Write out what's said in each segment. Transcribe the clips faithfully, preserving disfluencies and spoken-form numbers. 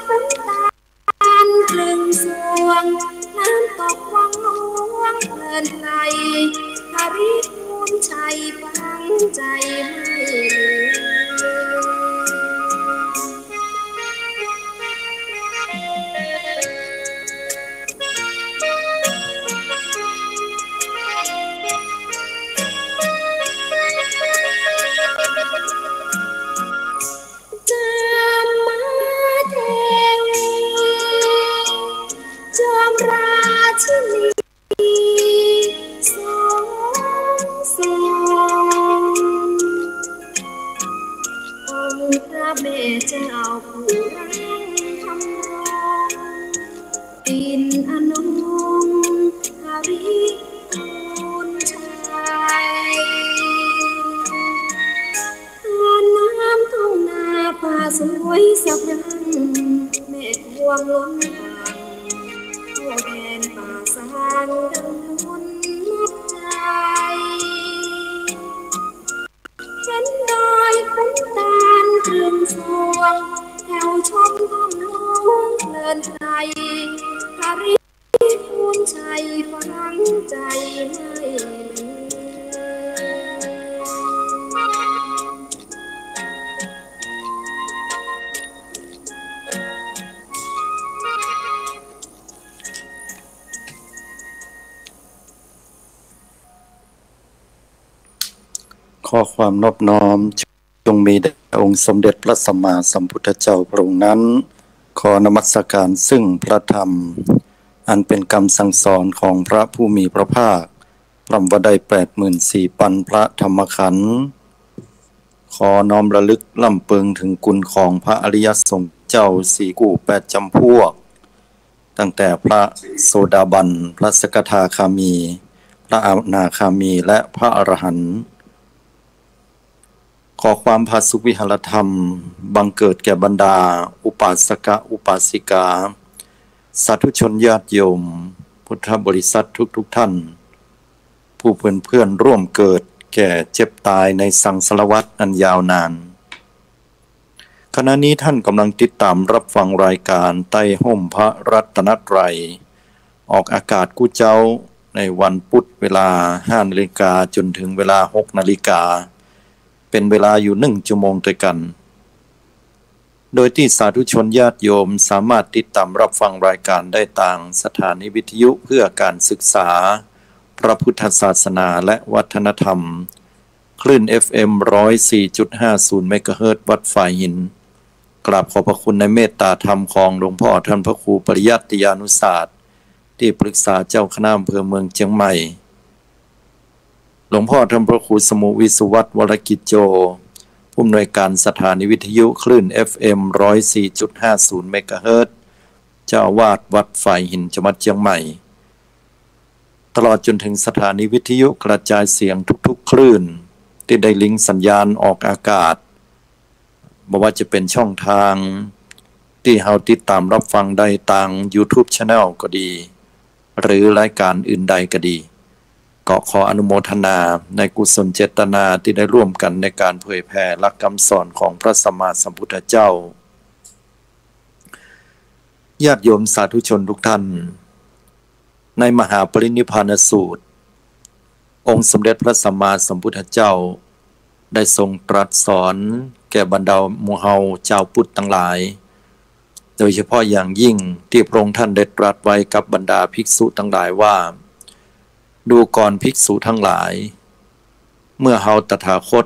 ฝนตานครึ่งสวง น้ำตกวังหลวงเพลินไพร หริพูนชัยฟังใจไม่ลืม จามเทวี จอมราชินีสองทรง องค์พระแม่เจ้าผู้รังธรรมรง อินทร์อนงค์หริพูนชัย ต้านน้ำทุ่งนาป่าสวยสะพรั่ง แม่กวงล้นฝั่ง ทั่วแดนป่าซางดังมนต์นับใจ เห็นดอยขุนตาลครึ่งสวง แถวชมถ้ำหลวงเพลินไพร หริพูนชัยฟังใจไม่ลืม ขอความนอบน้อมจงมีแด่องค์สมเด็จพระสัมมาสัมพุทธเจ้าพระองค์นั้น ขอนมัสการซึ่งพระธรรม อันเป็นกำสั่งสอนของพระผู้มีพระภาค พร่ำว่าได้แปดหมื่นสี่ปันพระธรรมขันธ์ ขอน้อมระลึกร่ำเปิงถึงคุณของพระอริยสงฆ์เจ้าสี่กู้แปดจำพวก ตั้งแต่พระโสดาบัน พระสกทาคามี พระอนาคามี และพระอรหันต์ ขอความผาสุกวิหารธรรมบังเกิดแก่บรรดาอุปาสกะอุปาสิกา สาธุชนญาติโยม พุทธบริษัททุกๆท่าน ผู้เป็นเพื่อนร่วมเกิดแก่เจ็บตายในสังสารวัฏอันยาวนาน ขณะนี้ท่านกำลังติดตามรับฟังรายการใต้ฮ่มพระรัตนตรัย ออกอากาศกู้เจ๊าในวันพุธเวลาห้านาฬิกาจนถึงเวลาหกนาฬิกา เป็นเวลาอยู่หนึ่งชั่วโมงตวยกั๋น โดยตี้สาธุชนญาติโยมสามารถติดตามรับฟังรายการได้ตางสถานีวิทยุเพื่อการศึกษาพระพุทธศาสนาและวัฒนธรรม คลื่น เอฟ เอ็ม ร้อยสี่จุดห้าศูนย์ เมกะเฮิรตซ์ วัดฝายหิน กราบขอบพระคุณในเมตตาธรรมของหลวงพ่อท่านพระครูปริยัติยานุศาสตร์ ตี้ปรึกษาเจ้าคณะอำเภอเมืองเจียงใหม่ หลวงพ่อท่านพระครูสมุห์ วิศวัตร วรกิจโจ ผู้อำนวยการสถานีวิทยุคลื่น เอฟ เอ็ม ร้อยสี่จุดห้าศูนย์ เมกะเฮิรตซ์ เจ้าอาวาสวัดฝายหิน จังหวัดเจียงใหม่ ตลอดจนถึงสถานีวิทยุกระจายเสียงทุกๆคลื่น ตี้ได้ลิงก์สัญญาณออกอากาศ บ่ว่าจะเป๋นช่องตางตี้เฮาติดตามรับฟังได้ตาง YouTube Channel ก็ดี หรือรายการอื่นใดก็ดี ก็ขออนุโมทนาในกุศลเจตนาตี้ได้ร่วมกั๋นในก๋านเผยแผ่หลักกำสอนของพระสัมมาสัมพุทธเจ้า ญาติโยมสาธุชนทุกท่าน ในมหาปรินิพพานสูตร องค์สมเด็จพระสัมมาสัมพุทธเจ้าได้ทรงตรัสสอนแก่บรรดาหมู่เฮาจาวพุทธตังหลาย โดยเฉพาะอย่างยิ่งตี้พระองค์ท่านได้ตรัสไว้กับบรรดาภิกษุตังหลายว่า ดูก่อนภิกษุทั้งหลาย เมื่อเฮาตถาคต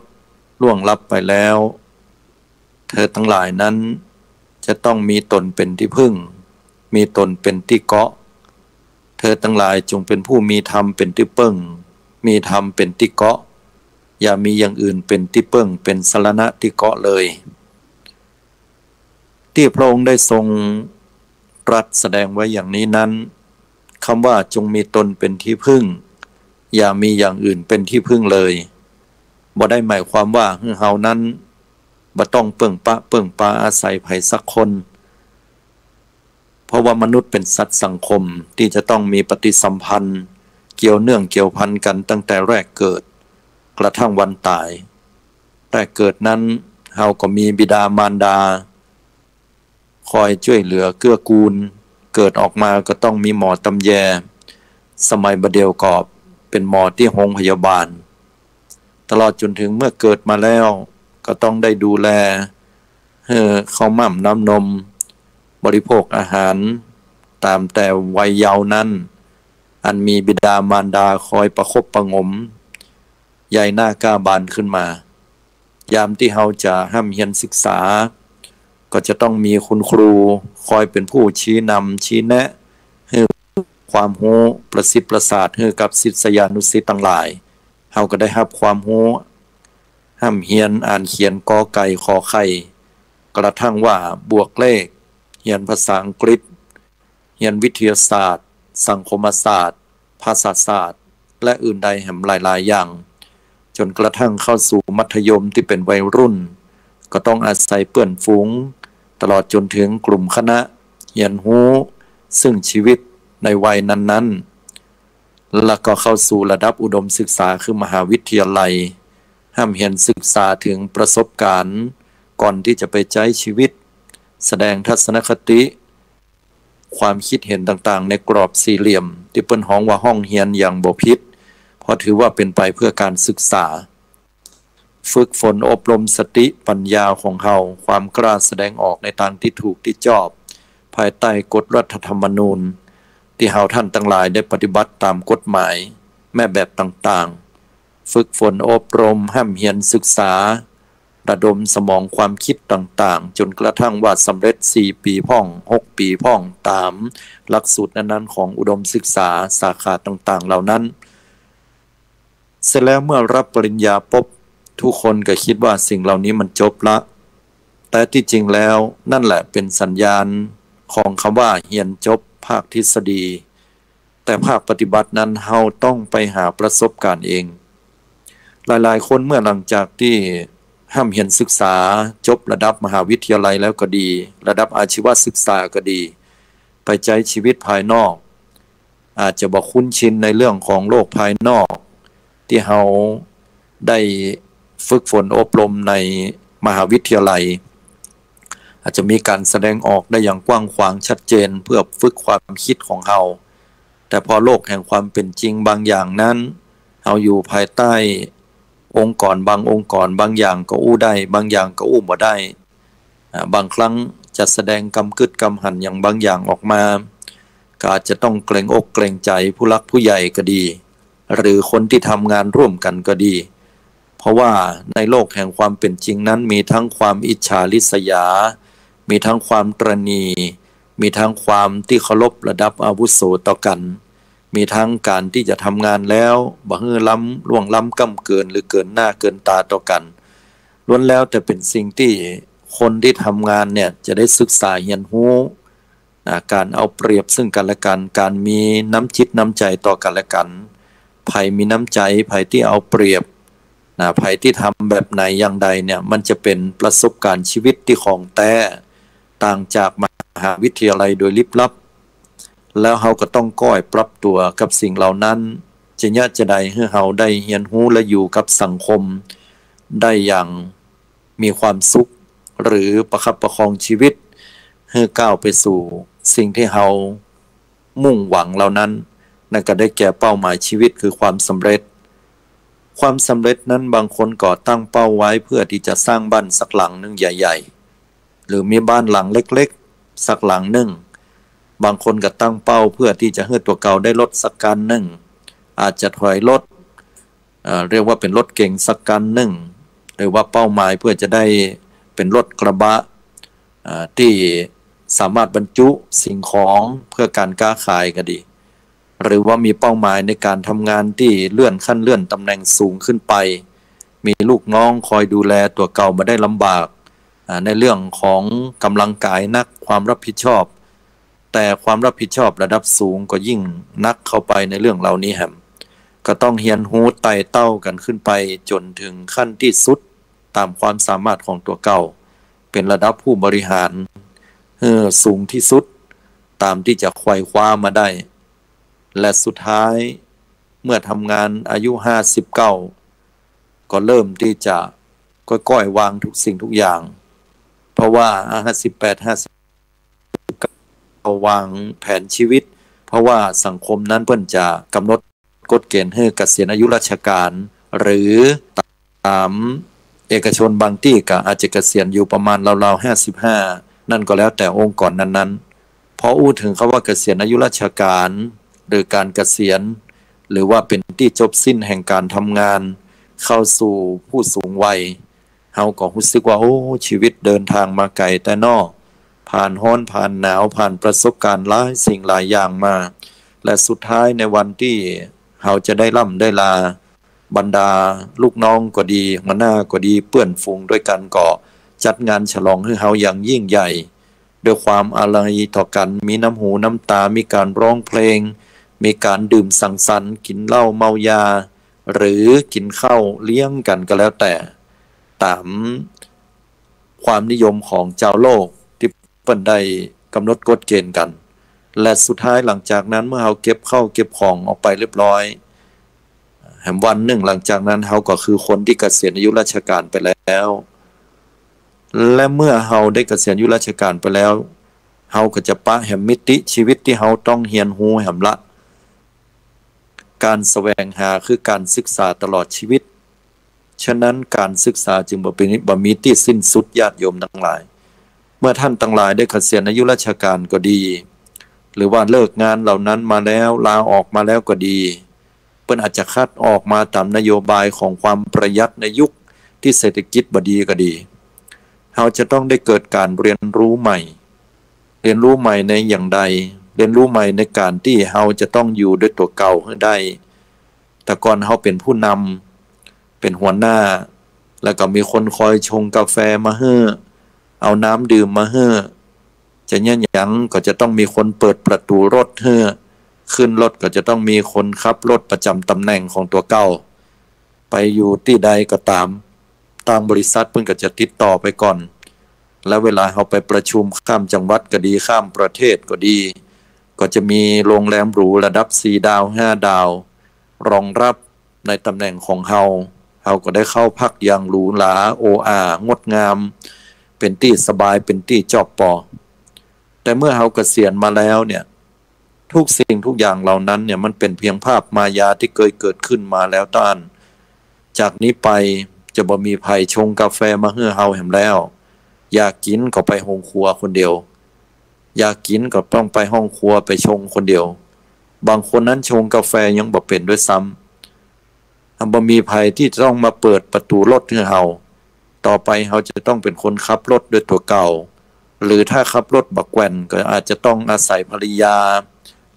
ล่วงลับไปแล้ว เธอตังหลายนั้นจะต้องมีตนเป๋นตี้พึ่ง มีตนเป๋นตี้เกาะ เธอตังหลายจงเป๋นผู้มีธรรมเป๋นตี้เปิ้ง มีธรรมเป๋นตี้เกาะ อย่ามีอย่างอื่นเป๋นตี้เปิ้ง เป๋นสรณะตี้เกาะเลย ตี้พระองค์ได้ทรงตรัสแสดงไว้อย่างนี้นั้น กำว่าจงมีตนเป๋นตี้พึ่ง อย่ามีอย่างอื่นเป๋นตี้พึ่งเลย บ่ได้หมายความว่าหื้อเฮานั้นบ่ต้องเปิ้งป๊าเปิ้งปาอาศัยใผสักคน เพราะว่ามนุษย์เป๋นสัตว์สังคมตี้จะต้องมีปฏิสัมพันธ์เกี่ยวเนื่องเกี่ยวพันกั๋นตั้งแต่แรกเกิดกระทั่งวันต๋าย แรกเกิดนั้นเฮาก็มีบิดามารดา คอยจ้วยเหลือเกื้อกูล เกิดออกมาก็ต้องมีหมอตำแย สมัยบ่าเดี่ยวก็เป๋นหมอตี้โฮงพยาบาล ตลอดจ๋นถึงเมื่อเกิดมาแล้วก็ต้องได้ดูแล หื้อข้าวหม้ำน้ำนม บริโภคอาหาร ต๋ามแต่วัยเยาว์นั้น อันมีบิดามารดาคอยประคบประหงม ใยหน้าก้าบานขึ้นมา ยามตี้เฮาจะฮ่ำเฮียนศึกษา ก็จะต้องมีคุณครูคอยเป๋นผู้ชี้นำชี้แนะ หื้อความฮู้ประสิทธิ์ประสาทหื้อกับศิษยานุศิษย์ตังหลาย เฮาก็ได้ฮับความฮู้ ฮ่ำเฮียนอ่านเขียนกอไก่ขอไข่ กระทั่งว่าบวกเลข เฮียนภาษาอังกฤษ เฮียนวิทยาศาสตร์ สังคมศาสตร์ ภาษาศาสตร์ และอื่นใดแหมหลายๆ อย่าง จ๋นกระทั่งเข้าสู่มัธยมตี้เป๋นวัยรุ่น ก็ต้องอาศัยเปื้อนฝูง ตลอดจ๋นถึงกลุ่มคณะ เฮียนฮู้ ซึ่งชีวิตในวัยนั้นๆ แล้วก็เข้าสู่ระดับอุดมศึกษาคือมหาวิทยาลัย ฮ่ำเฮียนศึกษาถึงประสบการณ์ ก่อนตี้จะไปใจ๊ชีวิต แสดงทัศนคติ ความคิดเห็นต่างๆ ในกรอบสี่เหลี่ยม ตี้เปิ้นฮ้องว่าห้องเฮียนอย่างบ่ผิด เพราะถือว่าเป๋นไปเพื่อการศึกษา ฝึกฝนอบรมสติปัญญาของเฮา ความกล้าแสดงออกในตางตี้ถูกตี้จอบ ภายใต้กฎรัฐธรรมนูญ ตี้เฮาต้านตังหลายได้ปฏิบัติต๋ามกฎหมาย แม่แบบต่างๆ ฝึกฝนอบรม ฮ่ำเฮียนศึกษา ระดมสมองความคิดต่างๆ จ๋นกระทั่งว่าสำเร็จสี่ปี๋พ่อง หกปี๋พ่อง ต๋ามหลักสูตรนั้นๆ ของอุดมศึกษาสาขาต่างๆ เหล่านั้น เสร็จแล้วเมื่อรับปริญญาปุ๊บ ทุกคนก็กึ๊ดว่าสิ่งเหล่านี้มันจบละ แต่ตี้จริงแล้วนั่นแหละเป๋นสัญญาณของกำว่าเฮียนจบภาคทฤษฎี แต่ภาคปฏิบัตินั้นเฮาต้องไปหาประสบการณ์เอง หลายๆ คนเมื่อหลังจากตี้ฮ่ำเฮียนศึกษาจบระดับมหาวิทยาลัยแล้วก็ดี ระดับอาชีวศึกษาก็ดี ไปใจ๊ชีวิตภายนอก อาจจะบ่คุ้นชินในเรื่องของโลกภายนอก ตี้เฮาได้ฝึกฝนอบรมในมหาวิทยาลัย อาจจะมีการแสดงออกได้อย่างกว้างขวางชัดเจนเพื่อฝึกความคิดของเฮา แต่พอโลกแห่งความเป๋นจริงบางอย่างนั้น เฮาอยู่ภายใต้องค์กรบางองค์กร บางอย่างก็อู้ได้ บางอย่างก็อู้บ่ได้ อ่า บางครั้งจะแสดงกำกึ๊ดกำหันอย่างบางอย่างออกมา ก็อาจจะต้องเกรงอกเกรงใจ๋ผู้หลักผู้ใหญ่ก็ดี หรือคนตี้ทำงานร่วมกั๋นก็ดี เพราะว่าในโลกแห่งความเป๋นจริงนั้นมีทั้งความอิจฉาริษยา มีทั้งความตระหนี่ มีทั้งความตี้เคารพระดับอาวุโสต่อกั๋น มีทั้งก๋านตี้จะทำงานแล้วบ่หื้อล้ำล่วงล้ำก้ำเกินหรือเกินหน้าเกินต๋าต่อกั๋น ล้วนแล้วแต่เป๋นสิ่งตี้คนตี้ทำงานเนี่ยจะได้ศึกษาเฮียนฮู้ อ่า ก๋านเอาเปรียบซึ่งกั๋นและกั๋น ก๋านมีน้ำจิตน้ำใจ๋ต่อกั๋นและกั๋น ใผมีน้ำใจ๋ ใผตี้เอาเปรียบ นะ ใผตี้ทำแบบไหนอย่างใดเนี่ย มันจะเป๋นประสบการณ์ชีวิตตี้ของแต๊ ต่างจากมหาวิทยาลัยโดยลิบลับ แล้วเฮาก็ต้องก้อยปรับตั๋วกับสิ่งเหล่านั้น จะเยียะจาใดหื้อเฮาได้เฮียนฮู้และอยู่กับสังคมได้อย่าง มีความสุข หรือประคับประคองชีวิตหื้อก้าวไปสู่สิ่งตี้เฮามุ่งหวังเหล่านั้น นั่นก็ได้แก่เป้าหมายชีวิตคือความสำเร็จ ความสำเร็จนั้นบางคนก็ตั้งเป้าไว้เพื่อตี้จะสร้างบ้านสักหลังนึ่งใหญ่ๆ หรือมีบ้านหลังเล็กๆ สักหลังนึ่ง บางคนก็ตั้งเป้าเพื่อตี้จะหื้อตั๋วเก่าได้รถสักคันนึ่ง อาจจะถอยรถ เอ่อ เรียกว่าเป๋นรถเก๋งสักคันนึ่ง หรือว่าเป้าหมายเพื่อจะได้เป๋นรถกระบะ เอ่อ ตี้สามารถบรรจุสิ่งของเพื่อก๋านก๊าขายก็ดี หรือว่ามีเป้าหมายในก๋านทำงานตี้เลื่อนขั้นเลื่อนตำแหน่งสูงขึ้นไป มีลูกน้องคอยดูแล ตั๋วเก่าบ่ได้ลำบาก อ่า ในเรื่องของก๋ำลังก๋ายนัก ความรับผิดชอบ แต่ความรับผิดชอบระดับสูงก็ยิ่งนักเข้าไปในเรื่องเหล่านี้แหม ก็ต้องเฮียนฮู้ไต่เต้ากั๋นขึ้นไปจ๋นถึงขั้นตี้สุดต๋ามความสามารถของตั๋วเก่า เป๋นระดับผู้บริหารหื้อสูงตี้สุดต๋ามตี้จะไขว่คว้ามาได้ และสุดท้ายเมื่อทำงานอายุห้าสิบเก้า ก็เริ่มตี้จะก้อยๆ วางทุกสิ่งทุกอย่าง เพราะว่าห้าสิบแปด ห้าสิบ าวางแผนชีวิต เพราะว่าสังคมนั้นเปิ้นจะกำหนดกฎเกณฑ์หื้อเกษียณอายุราชการ หรือต๋ามเอกชนบางตี้ก็อาจจะเกษียณอยู่ประมาณราวๆ ห้าสิบห้า นั่นก็แล้วแต่องค์กรนั้นๆ พออู้เถิงคำว่าเกษียณอายุราชการ หรือก๋านเกษียณ หรือว่าเป๋นตี้จบสิ้นแห่งก๋านทำงาน เข้าสู่ผู้สูงวัย เฮาก็ฮู้สึกว่า โอ้ ชีวิตเดินทางมาไก๋แต๊น้อ ผ่านฮ้อน ผ่านหนาว ผ่านประสบการณ์หลายสิ่งหลายอย่างมา และสุดท้ายในวันตี้เฮาจะได้ร่ำได้ลา บรรดาลูกน้องก็ดี หัวหน้าก็ดี เปื้อนฝูงด้วยกั๋นก็จัดงานฉลองหื้อเฮาอย่างยิ่งใหญ่ ด้วยความอาลัยต่อกั๋น มีน้ำหูน้ำต๋า มีก๋านร้องเพลง มีก๋านดื่มสังสรรค์ กิ๋นเหล้าเมายา หรือกิ๋นข้าวเลี้ยงกั๋นก็แล้วแต่ ต๋ามความนิยมของจาวโลกตี้เปิ้นได้กำหนดกฎเกณฑ์กั๋น และสุดท้ายหลังจากนั้นเมื่อเฮาเก็บข้าวเก็บของออกไปเรียบร้อย แหมวันนึ่งหลังจากนั้นเฮาก็คือคนตี้เกษียณอายุราชการไปแล้ว และเมื่อเฮาได้เกษียณอายุราชการไปแล้ว เฮาก็จะปะแหมมิติชีวิตตี้เฮาต้องเฮียนฮู้แหมละ ก๋านแสวงหาคือก๋านศึกษาตลอดชีวิต ฉะนั้นก๋านศึกษาจึงบ่เป๋น บ่มีตี้สิ้นสุด ญาติโยมตังหลาย เมื่อต้านตังหลายได้เกษียณอายุราชการก็ดี หรือว่าเลิกงานเหล่านั้นมาแล้ว ลาออกมาแล้วก็ดี เปิ้นอาจจะคัดออกมาต๋ามนโยบายของความประหยัดในยุคตี้เศรษฐกิจบ่ดีก็ดี เฮาจะต้องได้เกิดก๋านเรียนรู้ใหม่ เรียนรู้ใหม่ในอย่างใด เรียนรู้ใหม่ในก๋านตี้เฮาจะต้องอยู่ด้วยตั๋วเก่าหื้อได้ แต่ก่อนเฮาเป๋นผู้นำ เป๋นหัวหน้า แล้วก็มีคนคอยชงกาแฟมาหื้อ เอาน้ำดื่มมาหื้อ จะเยียะหยังก็จะต้องมีคนเปิดประตู๋รถหื้อ ขึ้นรถก็จะต้องมีคนขับรถประจ๋ำต๋ำแหน่งของตั๋วเก่า ไปอยู่ตี้ใดก็ต๋าม ตางบริษัทเปิ้นก็จะติดต่อไปก่อน แล้วเวลาเฮาไปประชุมข้ามจังหวัดก็ดี ข้ามประเทศก็ดี ก็จะมีโรงแรมหรูระดับสี่ดาว ห้าดาว รองรับในต๋ำแหน่งของเฮา เฮาก็ได้เข้าพักอย่างหรูหรา โออา งดงาม เป๋นตี้สบาย เป๋นตี้จอบปอ แต่เมื่อเฮาเกษียณมาแล้วเนี่ย ทุกสิ่งทุกอย่างเหล่านั้นเนี่ย มันเป๋นเพียงภาพมายาตี้เกยเกิดขึ้นมาแล้วต้าน จากนี้ไปจะบ่มีใผชงกาแฟมาหื้อเฮาแหมแล้ว อยากกิ๋นก็ไปโฮงครัวคนเดียว อยากกิ๋นก็ต้องไปห้องครัวไปชงคนเดียว บางคนนั้นชงกาแฟยังบ่เป๋นด้วยซ้ำ บ่มีใผตี้จะต้องมาเปิดประตู๋รถหื้อเฮา ต่อไปเฮาจะต้องเป๋นคนขับรถด้วยตั๋วเก่า หรือถ้าขับรถบ่แกว่นก็อาจจะต้องอาศัยภรรยา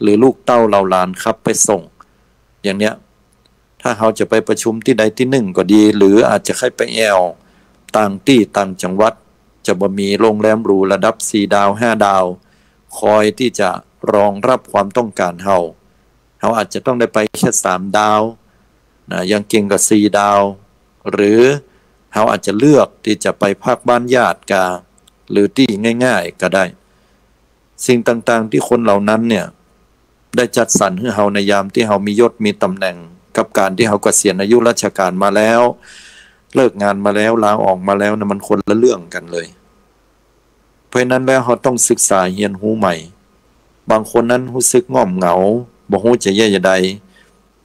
หรือลูกเต้าเหล่าหลานขับไปส่ง อย่างเนี้ย ถ้าเฮาจะไปประชุมตี้ใดตี้นึ่งก็ดี หรืออาจจะใค่ไปแอ่วต่างตี้ต่างจังหวัด จะบ่มีโรงแรมหรูระดับสี่ดาว ห้าดาว คอยตี้จะรองรับความต้องก๋านเฮา เฮาอาจจะต้องได้ไปแค่สามดาวนะ อย่างเก่งก็สี่ดาว หรือเฮาอาจจะเลือกตี้จะไปพักบ้านญาติกา หรือตี้ง่ายๆ ก็ได้ สิ่งต่างๆ ตี้คนเหล่านั้นเนี่ย ได้จัดสรรหื้อเฮาในยามตี้เฮามียศมีต๋ำแหน่ง กับก๋านตี้เฮาเกษียณอายุราชการมาแล้ว เลิกงานมาแล้ว ลาออกมาแล้วนะ มันคนละเรื่องกั๋นเลย เพราะฉะนั้นแล้วเฮาต้องศึกษาเฮียนฮู้ใหม่ บางคนนั้นฮู้สึกง่อมเหงา บ่ฮู้จะเยียะจะใด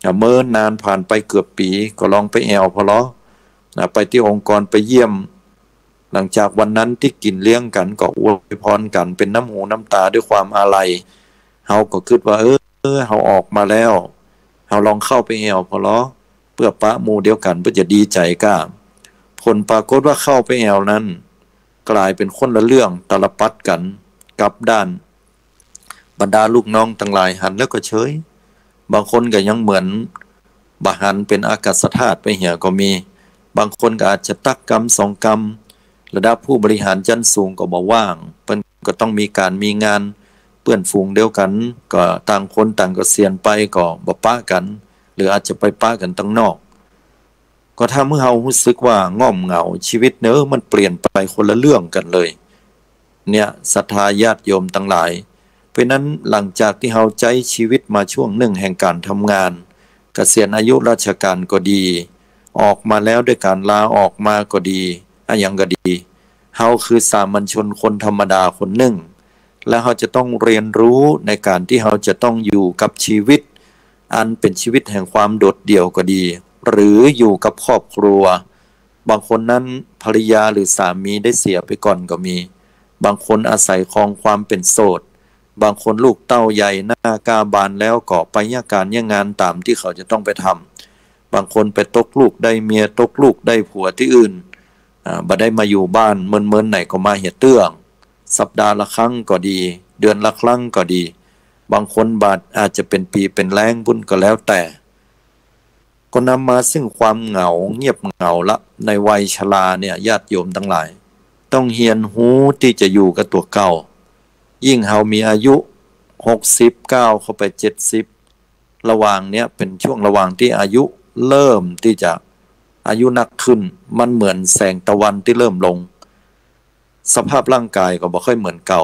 อ่ะ เมินนานผ่านไปเกือบปี๋ ก็ลองไปแอ่วผ่อลอ นะ ไปตี้องค์กรไปเยี่ยม หลังจากวันนั้นตี้กิ๋นเลี้ยงกั๋นก็อวยพรกั๋นเป๋นน้ำหูน้ำต๋าด้วยความอาลัย เฮาก็กึ๊ดว่า เออ เฮาออกมาแล้ว เฮาลองเข้าไปแอ่วผ่อลอ เปื้อปะหมู่เดียวกั๋น เปื้อจะดีใจ๋ก้า ผลปรากฏว่าเข้าไปแอ่วนั้น ก๋ายเป๋นคนละเรื่องตาลปัตรกั๋น กลับด้าน บรรดาลูกน้องตังหลายหันแล้วก็เฉย บางคนก็ยังเหมือนบ่หัน เป๋นอากาศธาตุไปเหียก็มี บางคนก็อาจจะตักกำสองกำ ระดับผู้บริหารชั้นสูงก็บ่ว่าง เปิ้นก็ต้องมีก๋านมีงาน เปื้อนฝูงเดียวกั๋น ก็ต่างคนต่างเกษียณไปก็บ่ปะกั๋น หรืออาจจะไปปะกั๋นตังนอก ก็ทำหื้อเฮาฮู้สึกว่าง่อมเหงา ชีวิตเนี่ย เออ มันเปลี่ยนไปคนละเรื่องกั๋นเลย เนี่ย ศรัทธาญาติโยมตังหลาย เพราะฉะนั้นหลังจากตี้เฮาใจ๊ชีวิตมาช่วงนึ่งแห่งก๋านทำงาน เกษียณอายุราชการก็ดี ออกมาแล้วด้วยก๋านลาออกมาก็ดี อะหยังก็ดี เฮาคือสามัญชนคนธรรมดาคนนึ่ง และเฮาจะต้องเฮียนฮู้ในก๋านตี้เฮาจะต้องอยู่กับชีวิต อันเป๋นชีวิตแห่งความโดดเดี่ยวก็ดี หรืออยู่กับครอบครัว บางคนนั้นภรรยาหรือสามีได้เสียไปก่อนก็มี บางคนอาศัยครองความเป๋นโสด บางคนลูกเต้าใหญ่หน้าก้าบานแล้วก็ไปเยียะก๋านเยียะงานต๋ามตี้เขาจะต้องไปทำ บางคนไปตกลูกได้เมีย ตกลูกได้ผัวตี้อื่น อ่า บ่ได้มาอยู่บ้าน เมินๆ ไหนก็มาเหียเตื้อง สัปดาห์ละครั้งก็ดี เดือนละครั้งก็ดี บางคนบาดอาจจะเป๋นปี๋เป๋นแล้งปู้นก็แล้วแต่ ก็นำมาซึ่งความเหงา เงียบเหงาละ ในวัยชราเนี่ย ญาติโยมตังหลาย ต้องเฮียนฮู้ตี้จะอยู่กับตั๋วเก่า ยิ่งเฮามีอายุหกสิบ ก้าวเข้าไปเจ็ดสิบ ระหว่างเนี้ยเป๋นช่วงระหว่างตี้อายุเริ่มตี้จะอายุนักขึ้น มันเหมือนแสงตะวันตี้เริ่มลง สภาพร่างก๋ายก็บ่ค่อยเหมือนเก่า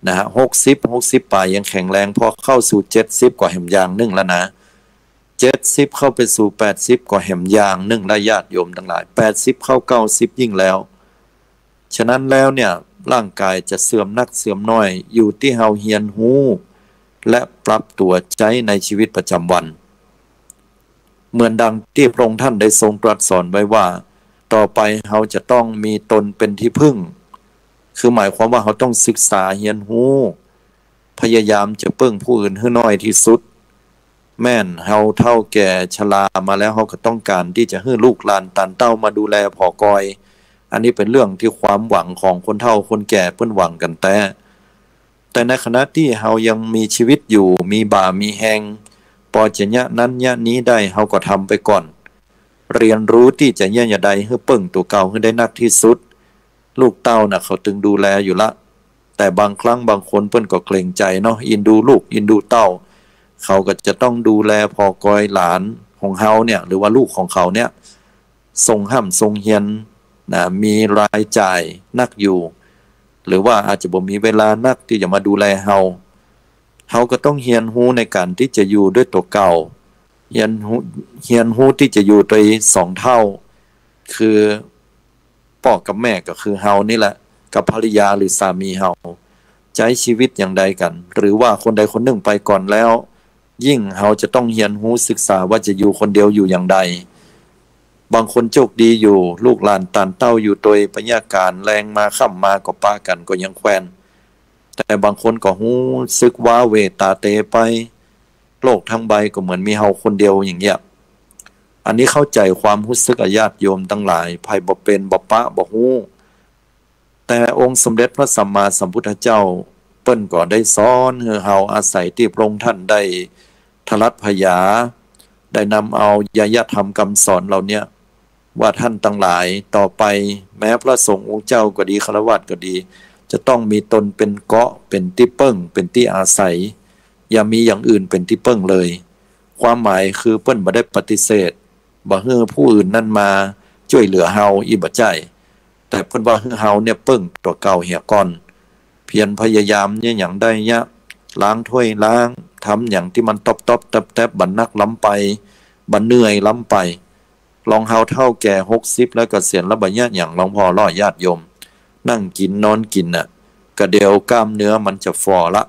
นะฮะ หกสิบ หกสิบป๋ายยังแข็งแรง พอเข้าสู่เจ็ดสิบก็แหมอย่างนึ่งแล้วนะ เจ็ดสิบเข้าไปสู่แปดสิบก็แหมอย่างนึ่งแล้ว ญาติโยมตังหลาย แปดสิบเข้าเก้าสิบยิ่งแล้ว ฉะนั้นแล้วเนี่ย ร่างก๋ายจะเสื่อมนักเสื่อมน้อย อยู่ตี้เฮาเฮียนฮู้ และปรับตั๋วใจ๊ในชีวิตประจ๋ำวัน เหมือนดังตี้พระองค์ท่านได้ทรงตรัสสอนไว้ว่า ต่อไปเฮาจะต้องมีตนเป๋นตี้พึ่ง คือหมายความว่าเฮาต้องศึกษาเฮียนฮู้ พยายามจะเปิ้งผู้อื่นหื้อน้อยตี้สุด แม่นเฮาเฒ่าแก่ชรามาแล้ว เฮาก็ต้องก๋านตี้จะหื้อลูกหลานตานเต้ามาดูแลผ่อกอย อันนี้เป๋นเรื่องตี้ความหวังของคนเฒ่าคนแก่เปิ้นหวังกั๋นแต๊ แต่ในขณะตี้เฮายังมีชีวิตอยู่ มีบ่ามีแฮง ปอจะเยียะนั้นเยียะนี้ได้ เฮาก็ทำไปก่อน เฮียนฮู้ตี้จะเยียะอย่างใดหื้อเปิ้งตั๋วเก่าหื้อได้นักตี้สุด ลูกเต้าน่ะเขาตึงดูแลอยู่ละ แต่บางครั้งบางคนเปิ้นก็เกรงใจ๋เนาะ อินดูลูกอินดูเต้า เขาก็จะต้องดูแลผ่อกอยหลานของเฮาเนี่ย หรือว่าลูกของเขาเนี่ย ส่งฮ่ำส่งเฮียนนะ มีรายจ่ายนักอยู่ หรือว่าอาจจะบ่มีเวลานักตี้จะมาดูแลเฮา เฮาก็ต้องเฮียนฮู้ในก๋านตี้จะอยู่ด้วยตั๋วเก่า เฮียนฮู้ เฮียนฮู้ตี้จะอยู่โดยสองเฒ่า คือป้อกับแม่ก็คือเฮานี่แหละ กับภรรยาหรือสามีเฮา ใจ๊ชีวิตอย่างใดกั๋น หรือว่าคนใดคนนึ่งไปก่อนแล้ว ยิ่งเฮาจะต้องเฮียนฮู้ศึกษาว่าจะอยู่คนเดียวอยู่อย่างใด บางคนโจคดีอยู่ ลูกหลานตานเต้าอยู่โตย ไปเยียะก๋าน แลงมาค่ำมาก็ปะกั๋นก็ยังแควน แต่บางคนก็ฮู้สึกว้าเหว่ต๋าเต๋ไป โลกทั้งใบก็เหมือนมีเฮาคนเดียวอย่างเงี้ย อันนี้เข้าใจ๋ความฮู้สึกอะญาติโยมตังหลาย ใผบ่เป๋นบ่ปะบ่ฮู้ แต่องค์สมเด็จพระสัมมาสัมพุทธเจ้า เปิ้นก็ได้สอนหื้อเฮาอาศัยตี้พระองค์ท่านได้ทะลัดผยา ได้นำเอาญาญาธรรมกำสอนเหล่าเนี้ย ว่าท่านตังหลาย ต่อไปแม้พระสงฆ์องค์เจ้าก็ดี ฆราวาสก็ดี จะต้องมีตนเป๋นเกาะ เป๋นตี้เปิ้ง เป๋นตี้อาศัย อย่ามีอย่างอื่นเป๋นตี้เปิ้งเลย ความหมายคือเปิ้นบ่ได้ปฏิเสธ บ่หื้อผู้อื่นนั้นมาจ้วยเหลือเฮา อี้บ่ใจ้ แต่เปิ้นว่าหื้อเฮาเนี่ยเปิ้งตั๋วเก่าเหียก่อน เพียรพยายามเยียะหยังได้เยียะ ล้างถ้วยล้าง ทำหยังตี้มันต๊อบๆ แต๊บๆ บ่หนักล้ำไป บ่เหนื่อยล้ำไป ลองเฮาเฒ่าแก่หกสิบแล้ว เกษียณแล้วบ่เยียะหยัง ลองผ่อล่อญาติโยม นั่งกิ๋นนอนกิ๋นน่ะ กะเดี๋ยวกล้ามเนื้อมันจะฝ่อละ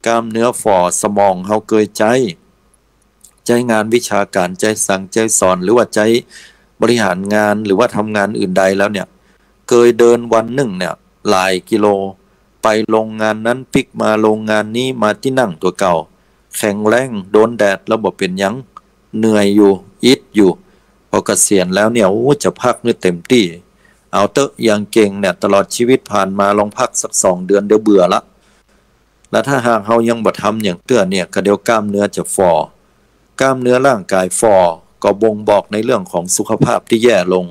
กล้ามเนื้อฝ่อ สมองเฮาเกยใจ๊ ใจ๊งานวิชาก๋าน ใจ๊สั่งใจ๊สอน หรือว่าใจ๊บริหารงาน หรือว่าทำงานอื่นใดแล้วเนี่ย เกยเดินวันนึ่งเนี่ยหลายกิโล ไปโรงงานนั้นปิ๊กมาโรงงานนี้ มาตี้นั่งตั๋วเก่า แข็งแรง โดนแดดแล้วบ่เป๋นหยัง เหนื่อยอยู่ อิดอยู่ พอเกษียณแล้วเนี่ย โอ้ จะพักหื้อเต๋มตี้ เอาเต๊อะ อย่างเก่งเนี่ย ตลอดชีวิตผ่านมา ลองพักสักสองเดือน เดี๋ยวเบื่อละ แล้วถ้าหากเฮายังบ่ทำหยังเตื้อเนี่ย กะเดี๋ยวกล้ามเนื้อจะฝ่อ กล้ามเนื้อร่างก๋ายฝ่อ ก็บ่งบอกในเรื่องของสุขภาพตี้แย่ลง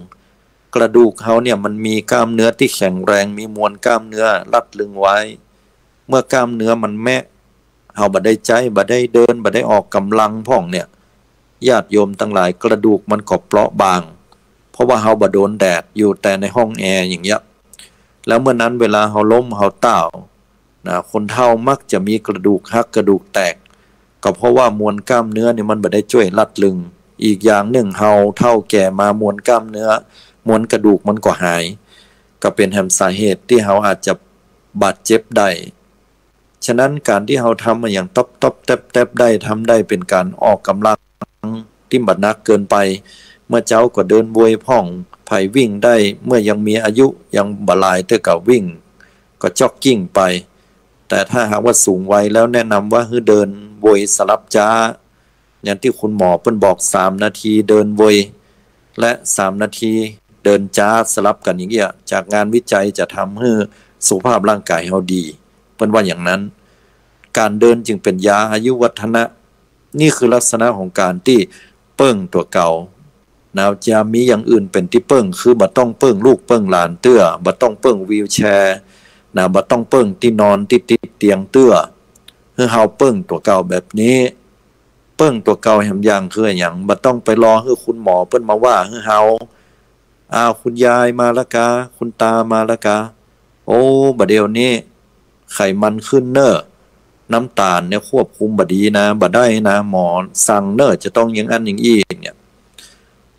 กระดูกเฮาเนี่ยมันมีกล้ามเนื้อตี้แข็งแรง มีมวลกล้ามเนื้อรัดลึงไว้ เมื่อกล้ามเนื้อมันแมะ เฮาบ่ได้ใจ๊ บ่ได้เดิน บ่ได้ออกก๋ำลังพ่องเนี่ย ญาติโยมตังหลาย กระดูกมันก็เปราะบาง เพราะว่าเฮาบ่โดนแดด อยู่แต่ในห้องแอร์อย่างเงี้ย แล้วเมื่อนั้นเวลาเฮาล้มเฮาต้าว นะ คนเฒ่ามักจะมีกระดูกหักกระดูกแตก ก็เพราะว่ามวลกล้ามเนื้อนี่มันบ่ได้จ้วยรัดลึง อีกอย่างนึ่งเฮาเฒ่าแก่มามวลกล้ามเนื้อ มวลกระดูกมันก็หาย ก็เป๋นแหมสาเหตุตี้เฮาอาจจะบาดเจ็บได้ ฉะนั้นก๋านตี้เฮาทำอะหยังต๊อบๆ แต๊บๆ ได้ ทำได้เป๋นก๋านออกก๋ำลังตี้บ่หนักเกินไป เมื่อเจ๊าก็เดินโวยพ่อง ใผวิ่งได้ เมื่อยังมีอายุยังบ่หลายเตื้อก็วิ่ง ก็จ็อกกิ้งไป แต่ถ้าหากว่าสูงวัยแล้วแนะนำว่าหื้อเดินโวยสลับจ๊า อย่างตี้คุณหมอเปิ้นบอก สามนาทีเดินโวย และสามนาทีเดินจ๊า สลับกั๋นอย่างเงี้ย จากงานวิจัยจะทำหื้อสุขภาพร่างกายเฮาดี เปิ้นว่าอย่างนั้น ก๋านเดินจึงเป๋นยาอายุวัฒนะ นี่คือลักษณะของก๋านตี้เปิ้งตั๋วเก่า นะ จะมีอย่างอื่นเป๋นตี้เปิ้ง คือบ่ต้องเปิ้งลูกเปิ้งหลานเตื้อ บ่ต้องเปิ้งวีลแชร์ นะ บ่ต้องเปิ้งตี้นอนตี้ติดเตียงเตื้อ หื้อเฮาเปิ้งตั๋วเก่าแบบนี้ เปิ้งตั๋วเก่าแหมอย่างคืออะหยัง บ่ต้องไปรอหื้อคุณหมอเปิ้นมาว่าหื้อเฮา อ้าว คุณยายมาละกา คุณตามาละกา โอ้ บ่าเดี่ยวนี้ไขมันขึ้นเน่อ น้ำตาลเนี่ยควบคุมบ่ดีนะ บ่ได้นะ หมอสั่งเน่อ จะต้องอย่างอั้นอย่างอี้เนี่ย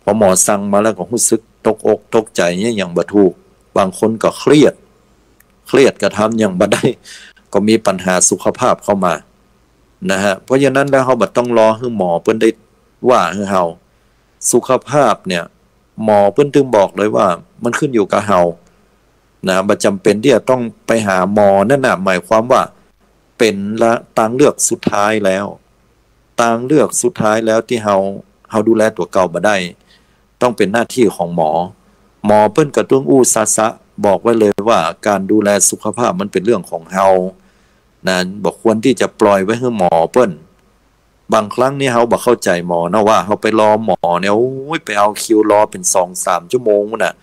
พอหมอสั่งมาแล้วก็ฮู้สึกตกอกตกใจ๋เนี่ยอย่างบ่ถูก บางคนก็เครียด เครียดก็ทำอย่างบ่ได้ ก็มีปัญหาสุขภาพเข้ามา นะฮะ เพราะฉะนั้นแล้วเฮาบ่ต้องรอหื้อหมอเปิ้นได้ว่าหื้อเฮา สุขภาพเนี่ย หมอเปิ้นตึงบอกเลยว่ามันขึ้นอยู่กับเฮา นะ บ่จ๋ำเป๋นตี้จะต้องไปหาหมอ นั่นน่ะ หมายความว่าเป๋นละตางเลือกสุดท้ายแล้ว ตางเลือกสุดท้ายแล้วตี้เฮา เฮาดูแลตั๋วเก่าบ่ได้ ต้องเป๋นหน้าตี้ของหมอ หมอเปิ้นก็ตึงอู้ซะๆ บอกไว้เลยว่าก๋านดูแลสุขภาพมันเป๋นเรื่องของเฮา นะ บ่ควรตี้จะปล่อยไว้หื้อหมอเปิ้น บางครั้งนี่เฮาบ่เข้าใจ๋หมอนะ ว่าเฮาไปรอหมอเนี่ย โอ้ย ไปเอาคิวรอเป๋นสองสามชั่วโมงน่ะ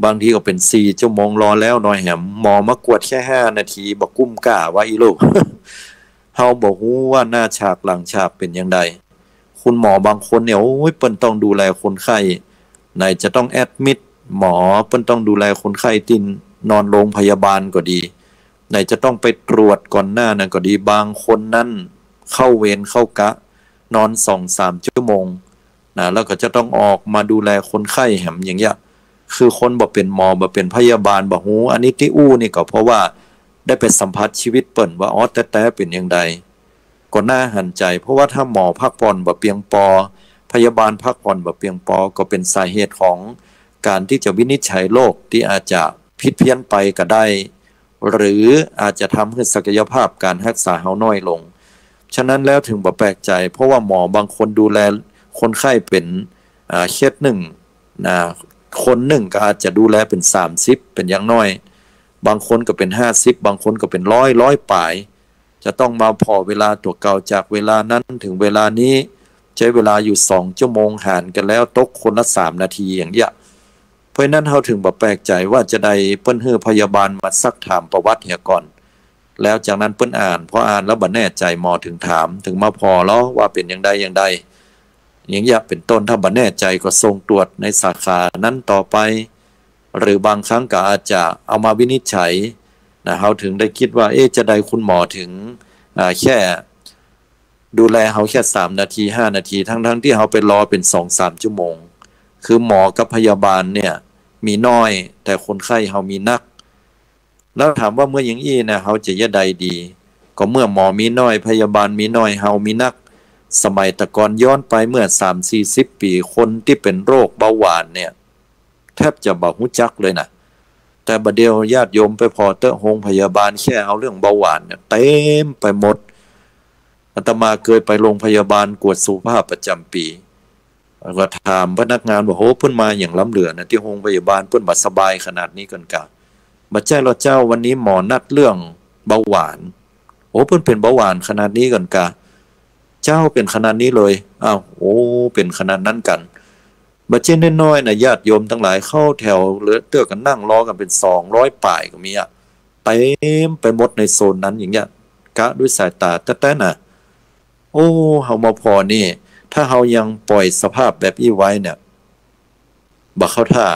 บางทีก็เป๋นสี่ชั่วโมง รอแล้วนอยแหม หมอมากวดแค่ห้านาที บ่กุ้มก้าว่าอี้ลูก เฮาบ่ฮู้ว่าหน้าฉากหลังฉากเป๋นอย่างใด คุณหมอ บางคนเนี่ย โอ้ย เปิ้นต้องดูแลคนไข้ ไหนจะต้องแอดมิต หมอ เปิ้นต้องดูแลคนไข้ตี้นอนโรงพยาบาลก็ดี ไหนจะต้องไปตรวจก่อนหน้านั้นก็ดี บางคนนั้นเข้าเวรเข้ากะ นอนสองสามชั่วโมง นะ แล้วก็จะต้องออกมาดูแลคนไข้แหมอย่างเงี้ย คือคนบ่เป๋นหมอ บ่เป๋นพยาบาล บ่ฮู้ อันนี้ตี้อู้นี่ก็เพราะว่าได้ไปสัมผัสชีวิตเปิ้นว่า อ๋อ แต๊ๆ เป๋นอย่างใด ก็น่าหันใจ๋ เพราะว่าถ้าหมอพักผ่อนบ่เปียงปอ พยาบาลพักผ่อนบ่เปียงปอ ก็เป๋นสาเหตุของก๋านตี้จะวินิจฉัยโรคตี้อาจจะผิดเพี้ยนไปก็ได้ หรืออาจจะทำหื้อศักยภาพก๋านฮักษาเฮาน้อยลง ฉะนั้นแล้วถึงบ่แปลกใจ๋ เพราะว่าหมอบางคนดูแลคนไข้เป๋น อ่า เคสนึ่ง นะ คนนึ่งก็อาจจะดูแลเป๋นสามสิบ เป๋นอย่างน้อย บางคนก็เป๋นห้าสิบ บางคนก็เป๋นร้อย ร้อยป๋าย จะต้องมาผ่อเวลาตั๋วเก่า จากเวลานั้นถึงเวลานี้ ใจ๊เวลาอยู่สองชั่วโมง หารกั๋นแล้วตกคนละสามนาทีอย่างเงี้ย เพราะฉะนั้นเฮาถึงบ่แปลกใจ๋ว่าจาใดเปิ้นหื้อพยาบาลมาซักถามประวัติเหียก่อน แล้วจากนั้นเปิ้นอ่าน พออ่านแล้วบ่แน่ใจ๋ หมอถึงถาม ถึงมาผ่อลอว่าเป๋นอย่างใดอย่างใด อย่างเงี้ยเป๋นต้น ถ้าบ่แน่ใจ๋ก็ส่งตรวจในสาขานั้นต่อไป หรือบางครั้งก็อาจจะเอามาวินิจฉัย นะ เฮาถึงได้กึ๊ดว่า เอ๊ะ จาใดคุณหมอถึง อ่า แค่ ดูแลเฮาแค่สามนาที ห้านาที ทั้งๆ ตี้เฮาไปรอเป๋นสองสามชั่วโมง คือหมอกับพยาบาลเนี่ยมีน้อย แต่คนไข้เฮามีนัก แล้วถามว่าเมื่ออย่างอี้นะ เฮาจะจาใดดี ก็เมื่อหมอมีน้อย พยาบาลมีน้อย เฮามีนัก สมัยแต่ก่อนย้อนไปเมื่อสามสี่สิบปี๋ คนตี้เป๋นโรคเบาหวานเนี่ย แทบจะบ่ฮู้จักเลยนะ แต่บ่าเดี่ยวญาติโยมไปผ่อเต๊อะโฮงพยาบาล แค่เอาเรื่องเบาหวานเนี่ยเต็มไปหมด อาตมาเกยไปโฮงพยาบาลกวดสุขภาพประจ๋ำปี๋ แล้วก็ถามพนักงานว่า โห เปิ้นมาอย่างล้ำเหลือนะ ตี้โฮงพยาบาลเปิ้นบ่สบายขนาดนี้ก่อนกา บ่ใจ้ลอเจ้า วันนี้หมอนัดเรื่องเบาหวาน โห เปิ้นเป๋นเบาหวานขนาดนี้ก่อนกา เจ้า เป๋นขนาดนี้เลย อ้าว โอ้ เป๋นขนาดนั้นกั๋น บ่ใจ้น้อยๆ นะ ญาติโยมตังหลายเข้าแถวเหลือเตื้อกั๋น นั่งรอกั๋นเป๋นสองร้อยป๋ายก็มีอะ เต็มไปหมดในโซนนั้นอย่างเงี้ย กะด้วยสายต๋าแต๊ๆ นะ โอ้ เฮามาผ่อนี่ ถ้าเฮายังปล่อยสภาพแบบอี้ไว้เนี่ย บ่เข้าท่า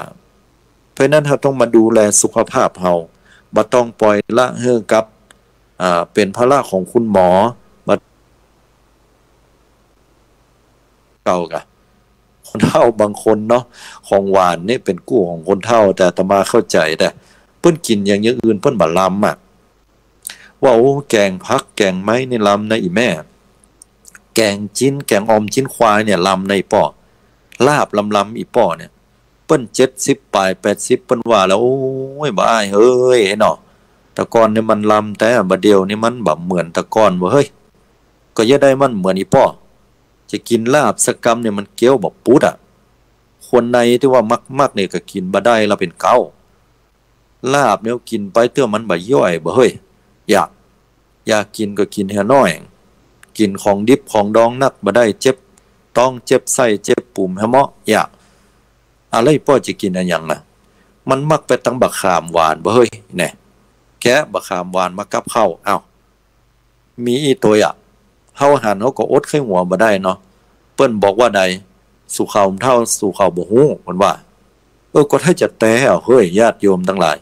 เพราะฉะนั้นเฮาต้องมาดูแลสุขภาพเฮา บ่ต้องปล่อยละหื้อกับ อ่า เป๋นภาระของคุณหมอ บ่ เก่ากะ คนเฒ่าบางคนเนาะ ของหวานนี่เป๋นกู้ของคนเฒ่า แต่อาตมาเข้าใจ๋ แต่เปิ้นกิ๋นอย่าง อย่างอื่นเปิ้นบ่ลำอะ โห ว่า โอ้ แก๋งผักแก๋งไม้นี่ลำนะอี่แม่ แก๋งจิ๊น แก๋งอ่อมจิ๊นควายเนี่ยลำนะอี่ป้อ ลาบลำๆ อี่ป้อเนี่ย เปิ้นเจ็ดสิบป๋ายแปดสิบ เปิ้นว่าแล้ว โอ้ย บ่อ้ายเฮ้ยเนาะ แต่ก่อนนี่มันลำแต๊ บ่าเดี่ยวนี่มันบ่เหมือนแต่ก่อนเว้ย ก็เยียะใดมันเหมือนอี่ป้อ จะกิ๋นลาบสักกำเนี่ยมันเกี้ยวบ่ปุ๊ดอะ คนในตี้ว่ามักๆ เนี่ยก็กิ๋นบ่ได้ละเป๋นเก๊า ลาบเนี่ยกิ๋นไปเตื้อมันบ่ย่อยบ่เฮ้ย อยาก อยากกิ๋นก็กิ๋นแหน้อย กิ๋นของดิบของดองนักบ่ได้ เจ็บต๊องเจ็บไส้เจ็บปุ๋มแหเมาะ อยาก อะ แล้วอี่ป้อจะกิ๋นอะหยังนะ มันมักไปตังบ่าข่ามหวานบ่เฮ้ย แน่ แกะบ่าข่ามหวานมากับข้าว อ้าว มีอี้ตวยอะ เฮาหันเฮาก็อดไข้หัวบ่ได้เนาะ เปิ้นบอกว่าใด สู่เขาเฒ่าสู่เขาบ่ฮู้ เปิ้นว่า เออ ก็ถ้าจะแต๊อะเฮ้ย ญาติโยมตังหลาย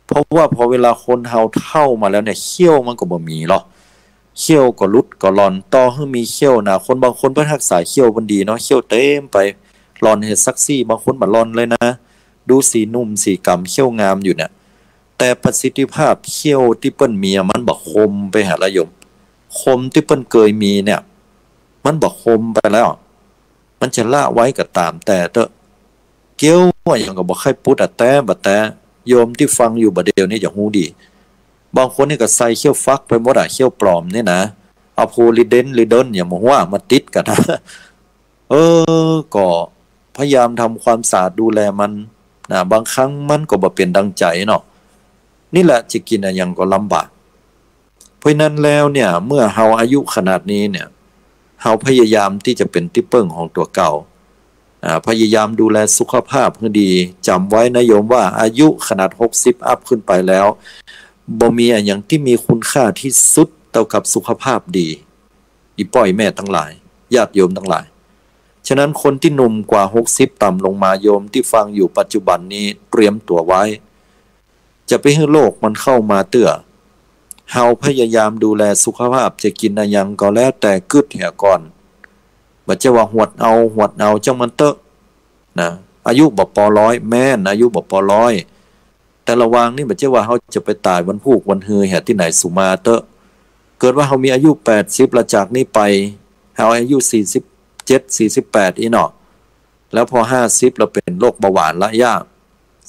เพราะว่าพอเวลาคนเฮาเฒ่ามาแล้วเนี่ย เขี้ยวมันก็บ่มีหรอก เขี้ยวก็หลุดก็หล่อน ต่อหื้อมีเขี้ยวนะ คนบางคนเปิ้นฮักษาเขี้ยวเปิ้นดีเนาะ เขี้ยวเต็มไป หล่อนเหียสักซี่ บางคนบ่หล่อนเลยนะ ดูสีหนุ่มสีก๋ำ เขี้ยวงามอยู่เนี่ย แต่ประสิทธิภาพเขี้ยวตี้เปิ้นมีอะ มันบ่คมไปหาละโยม คมตี้เปิ้นเกยมีเนี่ย มันบ่คมไปแล้ว มันจะละไว้ก็ต๋ามแต่เต๊อะ เกี้ยวอะหยังก็บ่ใค่ปุ๊ดอะ แต๊บ่แต๊ โยมตี้ฟังอยู่บ่าเดี่ยวนี้จะฮู้ดี บางคนนี่ก็ใส่เขี้ยวฟักไปหมดอะ เขี้ยวปลอมนี่นะ เอาโพลีเดนลีเดนอย่างบ่ฮู้ว่ามาติดกั๋นนะ เออ ก็พยายามทำความสะอาดดูแลมันนะ บางครั้งมันก็บ่เป๋นดังใจ๋เนาะ นี่แหละจะกิ๋นอะหยังก็ลำบาก เพราะฉะนั้นแล้วเนี่ย เมื่อเฮาอายุขนาดนี้เนี่ย เฮาพยายามตี้จะเป๋นตี้เปิ้งของตั๋วเก่า อ่า พยายามดูแลสุขภาพหื้อดี จ๋ำไว้นะโยมว่าอายุขนาดหกสิบอัพขึ้นไปแล้ว บ่มีอะหยังตี้มีคุณค่าตี้สุดเต้ากับสุขภาพดี อี่ป้ออี่แม่ตังหลาย ญาติโยมตังหลาย ฉะนั้นคนตี้หนุ่มกว่าหกสิบต่ำลงมา โยมตี้ฟังอยู่ปัจจุบันนี้เตรียมตั๋วไว้ จะไปหื้อโรคมันเข้ามาเตื้อ เฮาพยายามดูแลสุขภาพ จะกิ๋นอะหยังก็แล้วแต่กึ๊ดเหียก่อน บ่ใจ้ว่าหวดเอา หวดเอา จ้างมันเต๊อะ นะ อายุบ่ปอร้อย แม่น อายุบ่ปอร้อย แต่ละวางนี่บ่ใจ้ว่าเฮาจะไปต๋ายวันพูกวันฮือเหียตี้ไหนสุมาเต๊อะ เกิดว่าเฮามีอายุแปดสิบ ละจากนี้ไป เฮาอายุสี่สิบเจ็ด สี่สิบแปด อี้เนาะ แล้วพอห้าสิบ ละเป๋นโรคเบาหวานละ ยาก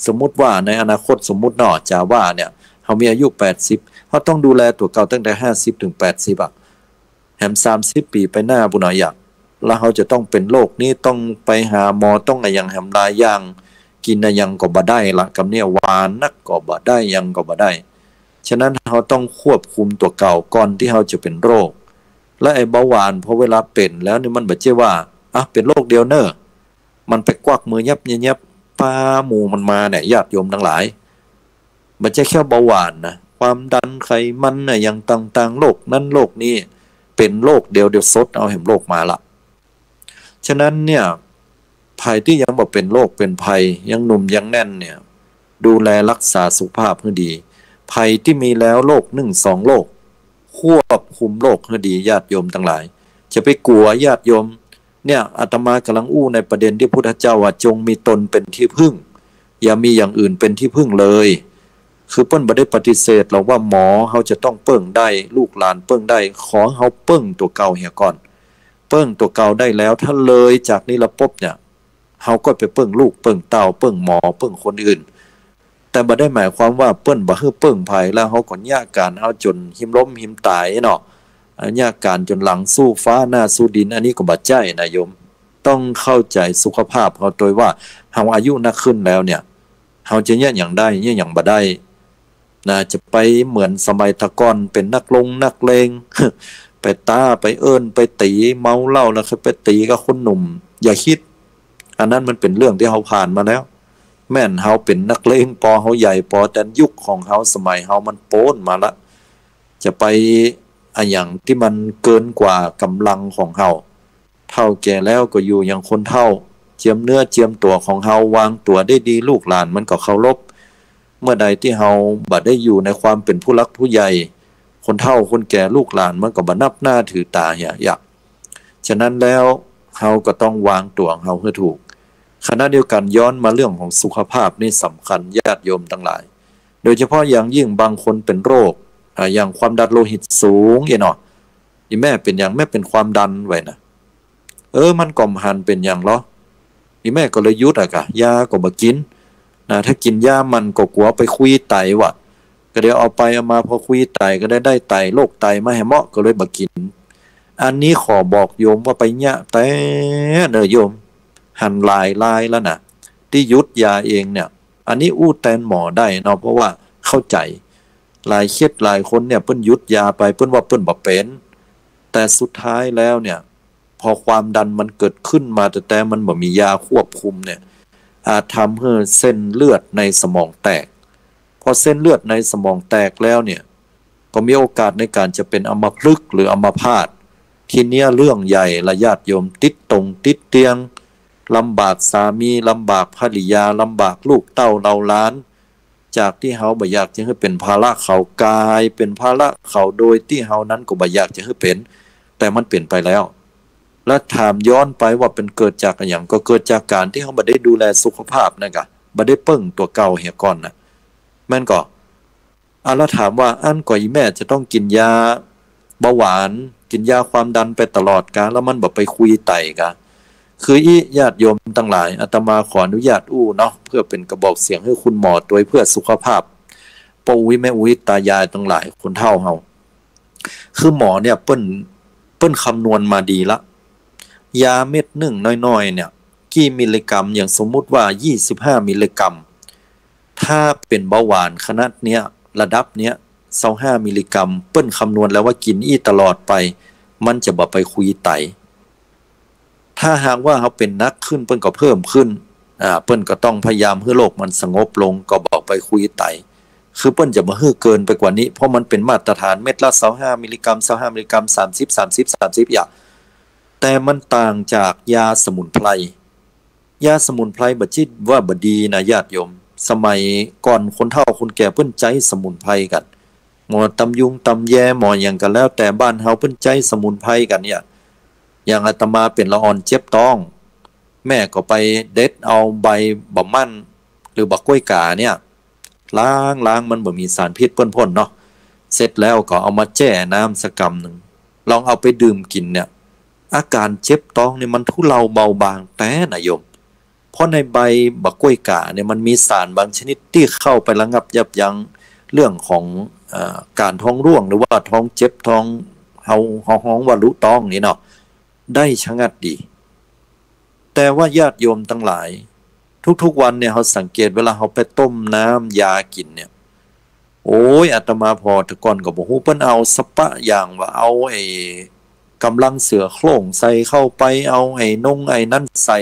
สมมุติว่าในอนาคต สมมุติเนาะ จ๋าว่าเนี่ย เฮามีอายุแปดสิบ เฮาต้องดูแลตั๋วเก่าตั้งแต่ห้าสิบเถิงแปดสิบอะ แหมสามสิบปี๋ไปหน้าปู้นอะ อยาก แล้วเฮาจะต้องเป๋นโรคนี้ ต้องไปหาหมอ ต้องอะหยังแหมหลายอย่าง กิ๋นอะหยังก็บ่ได้ละ กำเนี่ยหวานนักก็บ่ได้ หยังก็บ่ได้ ฉะนั้นเฮาต้องควบคุมตั๋วเก่าก่อนตี้เฮาจะเป๋นโรค และไอ้เบาหวานพอเวลาเป๋นแล้วนี่มันบ่ใจ้ว่า อ่ะ เป๋นโรคเดียวเน่อ มันไปกวักมือยับยับยับ ปาหมู่มันมาเนี่ย ญาติโยมตังหลาย บ่ใจ้แค่เบาหวานนะ ความดัน ไขมันนะ อย่างต่างๆ โรคนั้นโรคนี้ เป๋นโรคเดียว เดี๋ยวสดเอาแหมโรคมาละ ฉะนั้นเนี่ย ใผตี้ยังบ่เป๋นโรคเป๋นภัย ยังหนุ่มยังแน่นเนี่ย ดูแลรักษาสุขภาพหื้อดี ใผตี้มีแล้วโรคนึ่งสองโรค ควบคุมโรคหื้อดี ญาติโยมตังหลาย จะไปกั๋วญาติโยม เนี่ย อาตมากำลังอู้ในประเด็นตี้พุทธเจ้าว่า จงมีตนเป๋นตี้พึ่ง อย่ามีอย่างอื่นเป๋นตี้พึ่งเลย คือเปิ้นบ่ได้ปฏิเสธหรอกว่าหมอเฮาจะต้องเปิ้งได้ ลูกหลานเปิ้งได้ ขอเฮาเปิ้งตั๋วเก่าเหียก่อน เปิ้งตั๋วเก่าได้แล้ว ถ้าเลยจากนี้ละปุ๊บเนี่ย เฮาก็ไปเปิ้งลูก เปิ้งเต้า เปิ้งหมอ เปิ้งคนอื่น แต่บ่ได้หมายความว่าเปิ้นบ่หื้อเปิ้งใผ แล้วเฮาก็เยียะก๋านเฮาจ๋นหิมล้มหิมต๋ายเนาะ เยียะก๋านจ๋นหลังสู้ฟ้าหน้าสู้ดิน อันนี้ก็บ่ใจ้นะโยม ต้องเข้าใจ๋สุขภาพเฮาตวยว่า เฮาอายุนักขึ้นแล้วเนี่ย เฮาจะเยียะหยังได้ เยียะหยังบ่ได้ นะ จะไปเหมือนสมัยแต่ก่อนเป๋นนักลงนักเลง ไปต๊า ไปเอิ้น ไปตี๋ เมาเหล้าแล้วค่อยไปตี๋กับคนหนุ่ม อย่าคิด อันนั้นมันเป๋นเรื่องตี้เฮาผ่านมาแล้ว แม่นเฮาเป๋นนักเลงปอ เฮาใหญ่ปอ แต่ยุคของเฮา สมัยเฮามันป๊นมาละ จะไปอะหยังตี้มันเกินกว่าก๋ำลังของเฮา เฒ่าแก่แล้วก็อยู่อย่างคนเฒ่า เจียมเนื้อเจียมตั๋วของเฮา วางตั๋วได้ดี ลูกหลานมันก็เคารพ เมื่อใดตี้เฮาบ่ได้อยู่ในความเป๋นผู้หลักผู้ใหญ่ คนเฒ่าคนแก่ลูกหลานมันก็บ่นับหน้าถือต๋าเหีย อยาก ฉะนั้นแล้วเฮาก็ต้องวางตั๋วของเฮาหื้อถูก ขณะเดียวกั๋นย้อนมาเรื่องของสุขภาพนี่สำคัญ ญาติโยมตังหลาย โดยเฉพาะอย่างยิ่งบางคนเป๋นโรค อ่า อย่างความดันโลหิตสูง อี้เนาะ อี่แม่เป๋นหยัง แม่เป๋นความดันว่านะ เออ มันก็บ่หันเป๋นหยังลอ อี่แม่ก็เลยหยุดอะกะ ยาก็บ่กิ๋น นะ ถ้ากิ๋นยามันก็กั๋วไปคุยไตว่ะ ก็เดี๋ยวเอาไปเอามา พอคุยไตก็ได้ ได้ไต โรคไตมาแหมเนาะ ก็เลยบ่กิ๋น อันนี้ขอบอกโยมว่าไปเยียะแต๊เน่อโยม หันหลายรายแล้วนะ ตี้หยุดยาเองเนี่ย อันนี้อู้แตนหมอได้เนาะ เพราะว่าเข้าใจ๋ หลายเคสหลายคนเนี่ย เปิ้นหยุดยาไป เปิ้นว่าเปิ้นบ่เป๋น แต่สุดท้ายแล้วเนี่ย พอความดันมันเกิดขึ้นมา แต่ แต่มันบ่มียาควบคุมเนี่ย อาจทำหื้อเส้นเลือดในสมองแตก พอเส้นเลือดในสมองแตกแล้วเนี่ย ก็มีโอกาสในก๋านจะเป๋นอัมพฤกษ์หรืออัมพาต ทีเนี้ยเรื่องใหญ่ละญาติโยม ติดตงติดเตียง ลำบากสามี ลำบากภริยา ลำบากลูกเต้าเหล่าหลาน จากตี้เฮาบ่อยากจะหื้อเป๋นภาระเขา ก๋ายเป๋นภาระเขา โดยตี้เฮานั้นก็บ่อยากจะหื้อเป๋น แต่มันเป๋นไปแล้ว แล้วถามย้อนไปว่าเป๋นเกิดจากอะหยัง ก็เกิดจากก๋านตี้เฮาบ่ได้ดูแลสุขภาพนั่นกะ บ่ได้เปิ้งตั๋วเก่าเหียก่อนนะ แม่นก่อ อ่ะ แล้วถามว่า อั้นก่ออี่แม่จะต้องกิ๋นยาเบาหวาน กิ๋นยาความดันไปตลอดกาล แล้วมันบ่ไปคุยไตกา คืออี้ญาติโยมตังหลาย อาตมาขออนุญาตอู้เนาะ เพื่อเป๋นกระบอกเสียงหื้อคุณหมอตวย เพื่อสุขภาพ ป้ออุ๊ยแม่อุ๊ยตายายตังหลาย คนเฒ่าเฮา คือหมอเนี่ยเปิ้น เปิ้นคำนวณมาดีละ ยาเม็ดนึ่งน้อยๆ เนี่ย กี่มิลลิกรัม อย่างสมมุติว่า ยี่สิบห้า มิลลิกรัม ถ้าเป๋นเบาหวานขนาดเนี้ย ระดับเนี้ย ซาวห้า มิลลิกรัม เปิ้นคำนวณแล้วว่ากิ๋นอี้ตลอดไป มันจะบ่ไปคุยไต ถ้าหากว่าเฮาเป๋นหนักขึ้น เปิ้นก็เพิ่มขึ้น อ่า เปิ้นก็ต้องพยายามหื้อโรคมันสงบลง ก็บ่ไปคุยไต คือเปิ้นจะบ่หื้อเกินไปกว่านี้ เพราะมันเป๋นมาตรฐานเม็ดละซาวห้า มิลลิกรัม ซาวห้า มิลลิกรัม สามสิบ สามสิบ สามสิบ อย่าง แต่มันต่างจากยาสมุนไพร ยาสมุนไพรบ่ใจ้ว่าบ่ดีนะญาติโยม สมัยก่อนคนเฒ่าคนแก่เปิ้นใจ๊สมุนไพรกั๋น หมอตำยุงตำแย หมอหยังก็แล้วแต่ บ้านเฮาเปิ้นใจ๊สมุนไพรกั๋นเนี่ย อย่างอาตมาเป๋นละอ่อนเจ็บต๊อง แม่ก็ไปเด็ดเอาใบบ่าหมั้น หรือบ่าก๊วยก๋าเนี่ย ล้าง ล้างมันบ่มีสารพิษเปิ้นพ่นเนาะ เสร็จแล้วก็เอามาแจ้น้ำสักกำนึ่ง ลองเอาไปดื่มกิ๋นเนี่ย อาก๋านเจ็บต๊องเนี่ยมันทุเลาเบาบางแต๊นะโยม เพราะในใบบ่าก๊วยก๋าเนี่ยมันมีสารบางชนิดตี้เข้าไประงับยับยั้งเรื่องของ เอ่อ ก๋านท้องร่วง หรือว่าท้องเจ็บ ท้อง เฮา เฮาฮ้องว่าลุต๊องนี่เนาะ ได้ชะงัดดี แต่ว่าญาติโยมตังหลาย ทุกๆ วันเนี่ย เฮาสังเกตเวลาเฮาไปต้มน้ำยากิ๋นเนี่ย โอ้ย อาตมาผ่อแต่ก่อนก็บ่ฮู้ เปิ้นเอาสะปะอย่างว่า เอาไอ้ก๋ำลังเสือโคร่งใส่เข้าไป เอาไอ้นงไอ้นั้นใส่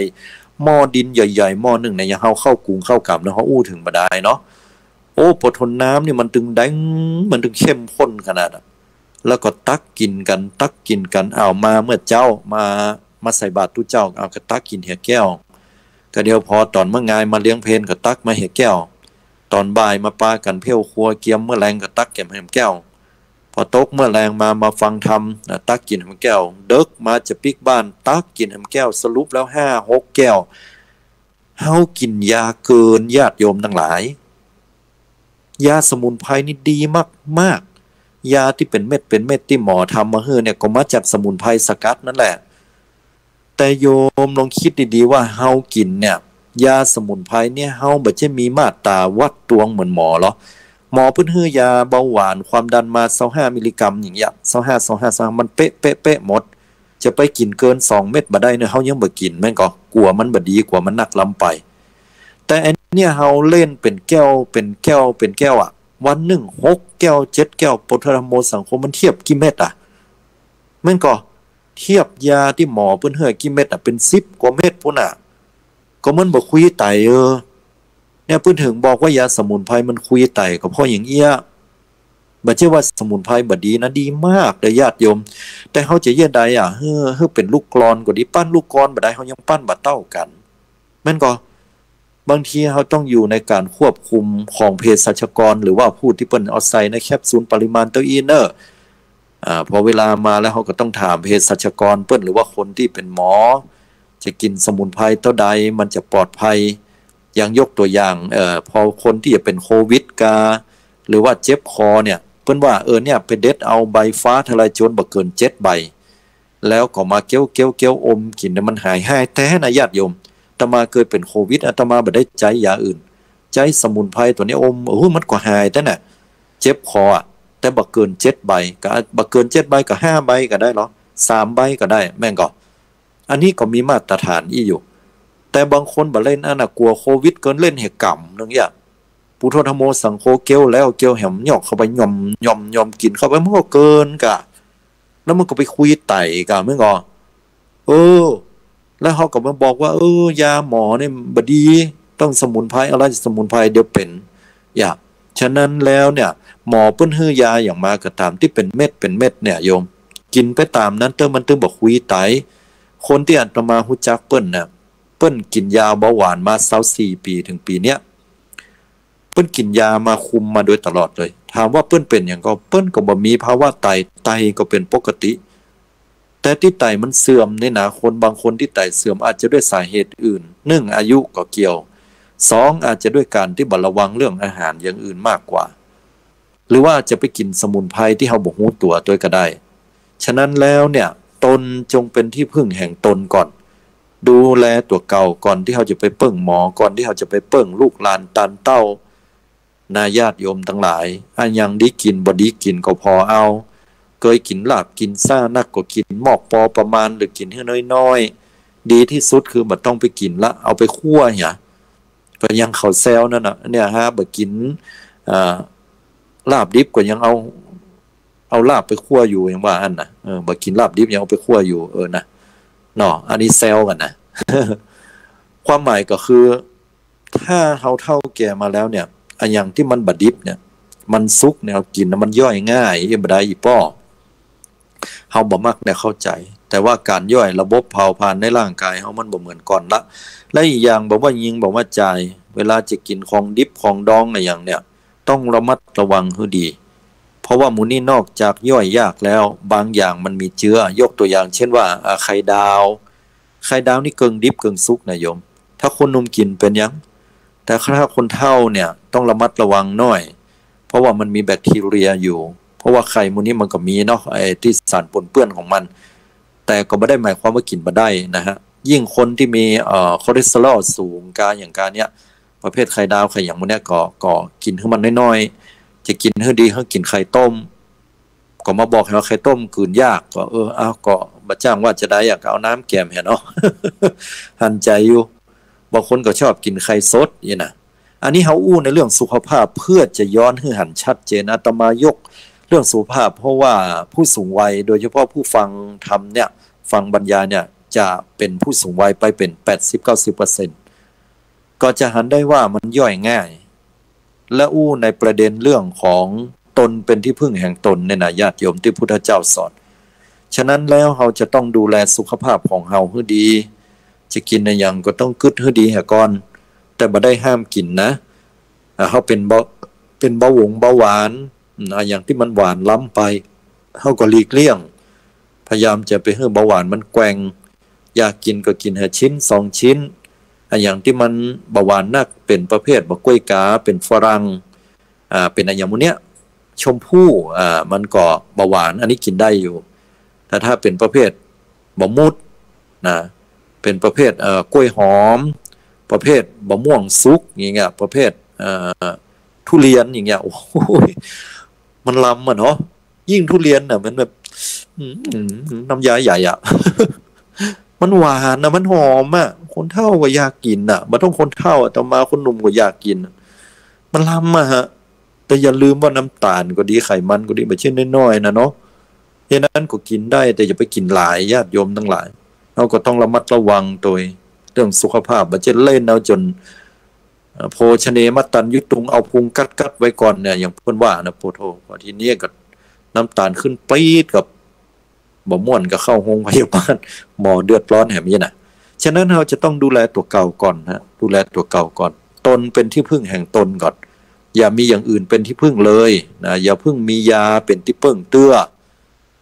หม้อดินใหญ่ๆ หม้อนึ่งเนี่ย อย่างเฮาข้าวกุงข้าวก๋ำเนี่ย เฮาอู้เถิงบ่ดายเนาะ โอ้ ปอทนน้ำนี่มันตึงแดง มันตึงเข้มข้นขนาดอะ แล้วก็ตักกิ๋นกั๋น ตักกิ๋นกั๋น อ้าว มาเมื่อเจ๊า มา มาใส่บาตรตุ๊เจ้า อ้าว ก็ตักกิ๋นเหียแก้ว ก็เดี๋ยวผ่อต๋อนเมื่องายมาเลี้ยงเพลก็ตักมาเหียแก้ว ต๋อนบ่ายมาปากั๋นเผ้วครัวเกียม เมื่อแลงก็ตักแก้มแหมแก้ว พอตกเมื่อแลงมา มาฟังธรรมนะ ตักกิ๋นแหมแก้ว เดิ็กมาจะปิ๊กบ้าน ตักกิ๋นแหมแก้ว สรุปแล้วห้าหกแก้ว เฮากิ๋นยาเกิน ญาติโยมตังหลาย ยาสมุนไพรนี่ดีมากๆ ยาตี้เป๋นเม็ดเป๋นเม็ดตี้หมอทำมาหื้อเนี่ย ก็มาจากสมุนไพรสกัดนั่นแหละ แต่โยมลองกึ๊ดดีๆ ว่าเฮากิ๋นเนี่ย ยาสมุนไพรเนี่ย เฮาบ่ใจ้มีมาตราวัดตวงเหมือนหมอลอ หมอเปิ้นหื้อยาเบาหวานความดันมาซาวห้ามิลลิกรัมอย่างเงี้ย ซาวห้า ซาวห้า ซาวห้า มันเป๊ะๆๆ หมด จะไปกิ๋นเกินสองเม็ดบ่ได้เนาะ เฮายังบ่กิ๋น แม่นก่อ กั๋วมันบ่ดี กั๋วมันหนักล้ำไป แต่อันเนี้ยเฮาเล่นเป๋นแก้ว เป๋นแก้ว เป๋นแก้วอะ วันนึ่งหกแก้ว เจ็ดแก้ว ปุทธะธัมโมสังโฆ มันเทียบกี่เม็ดอะ แม่นก่อ เทียบยาตี้หมอเปิ้นหื้อกี่เม็ดอะ เป๋นสิบกว่าเม็ดปู้นอะ ก็มันบ่คุยไต เออ เนี่ยเปิ้นเถิงบอกว่ายาสมุนไพรมันคุยไต ก็เพราะอย่างเอี้ย บ่ใจ้ว่าสมุนไพรบ่ดีนะ ดีมากเด้อญาติโยม แต่เฮาจะเยียะใดอะ หื้อ หื้อเป๋นลูกกลอนก็ดี ปั้นลูกกลอนบ่ได้ เฮายังปั้นบ่เต้ากั๋น แม่นก่อ บางทีเฮาต้องอยู่ในก๋านควบคุมของเภสัชกร หรือว่าผู้ตี้เปิ้นเอาใส่ในแคปซูลปริมาณเต้าอี้เน่อ อ่า พอเวลามาแล้วเฮาก็ต้องถามเภสัชกรเปิ้น หรือว่าคนตี้เป๋นหมอ จะกิ๋นสมุนไพรเต้าใดมันจะปลอดภัย อย่างยกตั๋วอย่าง เอ่อ พอคนตี้จะเป๋นโควิดกา หรือว่าเจ็บคอเนี่ย เปิ้น ปิ้นว่า เออ เนี่ย ไปเด็ดเอาใบฟ้าทะลายโจรบ่เกิ๋นเจ็ดใบ แล้วก็มาเก๊ยวๆๆ อมกิ๋น เนี่ย มันหาย หายแต๊นะญาติโยม อาตมาเกยเป๋นโควิด อาตมาบ่ได้ใจ๊ยาอื่น ใจ๊สมุนไพรตั๋วนี้อม โอ้โห มันก็หายแต๊นะ เจ็บคออะ แต่บ่เกิ๋นเจ็ดใบ ก็ บ่เกิ๋นเจ็ดใบก็ห้าใบก็ได้ลอ สามใบก็ได้ แม่นก่อ อันนี้ก็มีมาตรฐานอี้อยู่ แต่บางคนบ่เล่นอันน่ะ กั๋วโควิดเกิน เล่นแหมก๋ำนึ่งเยียะ ปุทโธธัมโมสังโฆ เก๊ยวแล้วเก๊ยวแหม ยอกเข้าไป ย่อมๆๆ กิ๋นเข้าไป มันก็เกิ๋นก่ะ แล้วมันก็ไปคุยไตก่ะ แม่นก่อ เออ แล้วเขาก็มาบอกว่า เออ ยาหมอเนี่ยบ่ดี ต้องสมุนไพร เอาราชสมุนไพร เดี๋ยวเป๋น อย่า ฉะนั้นแล้วเนี่ย หมอเปิ้นหื้อยาหยังมาก็ต๋าม ตี้เป๋นเม็ดเป๋นเม็ดเนี่ยโยม กิ๋นไปต๋ามนั้นเต๊อะ มันตึงบ่คุยไต คนตี้อาตมาฮู้จักเปิ้นน่ะ เปิ้นกิ๋นยาเบาหวานมาซาวสี่ปี๋ เถิงปี๋เนี้ย เปิ้นกิ๋นยามาคุมมาโดยตลอดเลย ถามว่าเปิ้นเป๋นหยังก่อ เปิ้นก็บ่มีภาวะไต ไตก็เป๋นปกติ แต่ตี้ไตมันเสื่อมนี่นะ คนบางคนตี้ไตเสื่อมอาจจะด้วยสาเหตุอื่น นึ่ง อายุก็เกี่ยว สอง อาจจะด้วยก๋านตี้บ่ระวังเรื่องอาหารอย่างอื่นมากกว่า หรือว่าจะไปกิ๋นสมุนไพรตี้เฮาบ่ฮู้ตั๋วตวยก็ได้ ฉะนั้นแล้วเนี่ย ตนจงเป๋นตี้พึ่งแห่งตนก่อน ดูแลตั๋วเก่าก่อนตี้เฮาจะไปเปิ้งหมอ ก่อนตี้เฮาจะไปเปิ้งลูกหลานตานเต้า นะญาติโยมตังหลาย อะหยังดีกิ๋นบ่ดีกิ๋นก็ผ่อเอา เกยกิ๋นลาบกิ๋นซ่านักก็กิ๋นหม้อปอประมาณ หรือกิ๋นหื้อน้อยๆ ดีตี้สุดคือบ่ต้องไปกิ๋นละ เอาไปคั่วเหีย ก็ยังเขาแซวนั่นน่ะ เนี่ยฮะ บ่กิ๋น อ่า ลาบดิบก็ยังเอา เอาลาบไปคั่วอยู่ ยังว่าอั้นน่ะ เออ บ่กิ๋นลาบดิบยังเอาไปคั่วอยู่ เออ นะ เนาะ อันนี้แซวกั๋นนะ ความหมายก็คือ ถ้าเฮาเฒ่าแก่มาแล้วเนี่ย อะหยังตี้มันบ่ดิบเนี่ย มันสุกเนี่ย เฮากิ๋นแล้วมันย่อยง่าย เยียะบ่ได้อี่ป้อ เฮาบ่มักได้เข้าใจ๋ แต่ว่าก๋านย่อยระบบเผาผลาญในร่างกายเฮามันบ่เหมือนก่อนละ และอีกอย่าง บ่ว่าญิงบ่ว่าจาย เวลาจะกิ๋นของดิบของดองอะหยังเนี่ย ต้องระมัดระวังหื้อดี เพราะว่าหมู่นี้นอกจากย่อยยากแล้ว บางอย่างมันมีเจือ ยกตั๋วอย่างเจ้นว่า อ่า ไข่ดาว ไข่ดาวนี่เกิ่งดิบเกิ่งสุกนะโยม ถ้าคนหนุ่มกิ๋นเป๋นหยัง แต่ถ้าคนเฒ่าเนี่ยต้องระมัดระวังหน้อย เพราะว่ามันมีแบคทีเรียอยู่ เพราะว่าไข่หมู่นี้มันก็มีเนาะ ไอ้ตี้สารปนเปื้อนของมัน แต่ก็บ่ได้หมายความว่ากิ๋นบ่ได้นะฮะ ยิ่งคนตี้มี เอ่อ คอเลสเตอรอลสูง กาอย่างกาเนี่ย ประเภทไข่ดาวไข่หยังหมู่เนี้ย ก็ ก็กิ๋นหื้อมันน้อยๆ จะกิ๋นหื้อดี หื้อกิ๋นไข่ต้ม ก็มาบอกหื้อเอาไข่ต้ม กืนยาก ก็ เออ เอา ก็บ่จ้างว่าจะใดอะ ก็เอาน้ำแกมหื้อเนาะ หันใจ๋อยู่ บางคนก็ชอบกิ๋นไข่สดนี่นะ อันนี้เฮาอู้ในเรื่องสุขภาพเพื่อจะย้อนหื้อหันชัดเจน อาตมายกเรื่องสุขภาพ เพราะว่าผู้สูงวัย โดยเฉพาะผู้ฟังธรรมเนี่ย ฟังบรรยายเนี่ย จะเป๋นผู้สูงวัยไปเป๋นแปดสิบเก้าสิบเปอร์เซ็นต์ ก็จะหันได้ว่ามันย่อยง่าย และอู้ในประเด็นเรื่องของตนเป๋นตี้พึ่งแห่งตนเนี่ยนะ ญาติโยม ตี้พุทธเจ้าสอน ฉะนั้นแล้วเฮาจะต้องดูแลสุขภาพของเฮาหื้อดี จะกิ๋นอะหยังก็ต้องกึ๊ดหื้อดีเหียก่อน แต่บ่ได้ห้ามกิ๋นนะ อ่า เฮาเป๋นเบา เป๋นเบาหวงเบาหวาน อืม อะหยังตี้มันหวานล้ำไป เฮาก็หลีกเลี่ยง พยายามจะไปหื้อเบาหวานมันแกว่ง อยากกิ๋นก็กิ๋นหื้อชิ้นสองชิ้น อะหยังตี้มันบ่หวานนัก เป๋นประเภทบ่กล้วยกา เป๋นฝรั่ง อ่า เป๋นอะหยังหมู่เนี้ย ชมพู่ อ่า มันก็บ่หวาน อันนี้กิ๋นได้อยู่ แต่ถ้าเป๋นประเภทบ่หมุดนะ เป๋นประเภท เอ่อ กล้วยหอม ประเภทบ่ม่วงสุกอย่างเงี้ย ประเภท เอ่อ ทุเรียนอย่างเงี้ย โอ้ย มันล้ำอะเนาะ ยิ่งทุเรียนน่ะ มันแบบ อืม อืม น้ำยาใหญ่อะ มันหวานนะ มันหอมอะ คนเฒ่าก็อยากกิ๋นน่ะ บ่ต้องคนเฒ่า อาตมาคนหนุ่มก็อยากกิ๋นน่ะ มันล้ำอะฮะ แต่อย่าลืมว่าน้ำตาลก็ดี ไขมันก็ดี บ่ใจ้น้อยๆ นะเนาะ ฉะนั้นก็กิ๋นได้ แต่อย่าไปกิ๋นหลาย ญาติโยมตังหลาย เฮาก็ต้องระมัดระวังตวยเรื่องสุขภาพ บ่ใจ้เล่นเอาจ๋น เอ่อ โภชเนมัตตัญญุตัง เอาพุงกัดๆ ไว้ก่อนเนี่ย อย่างเปิ้นว่านะ โพโธ พอทีนี้ก็น้ำตาลขึ้นปี๊ด ก็บ่ม่วน ก็เข้าโฮงพยาบาล หมอเดือดร้อนแหมนี่นะ ฉะนั้นเฮาจะต้องดูแลตั๋วเก่าก่อนฮะ ดูแลตั๋วเก่าก่อน ตนเป๋นตี้พึ่งแห่งตนก่อน อย่ามีอย่างอื่นเป๋นตี้พึ่งเลยนะ อย่าเพิ่งมียาเป๋นตี้เปิ้งเตื้อ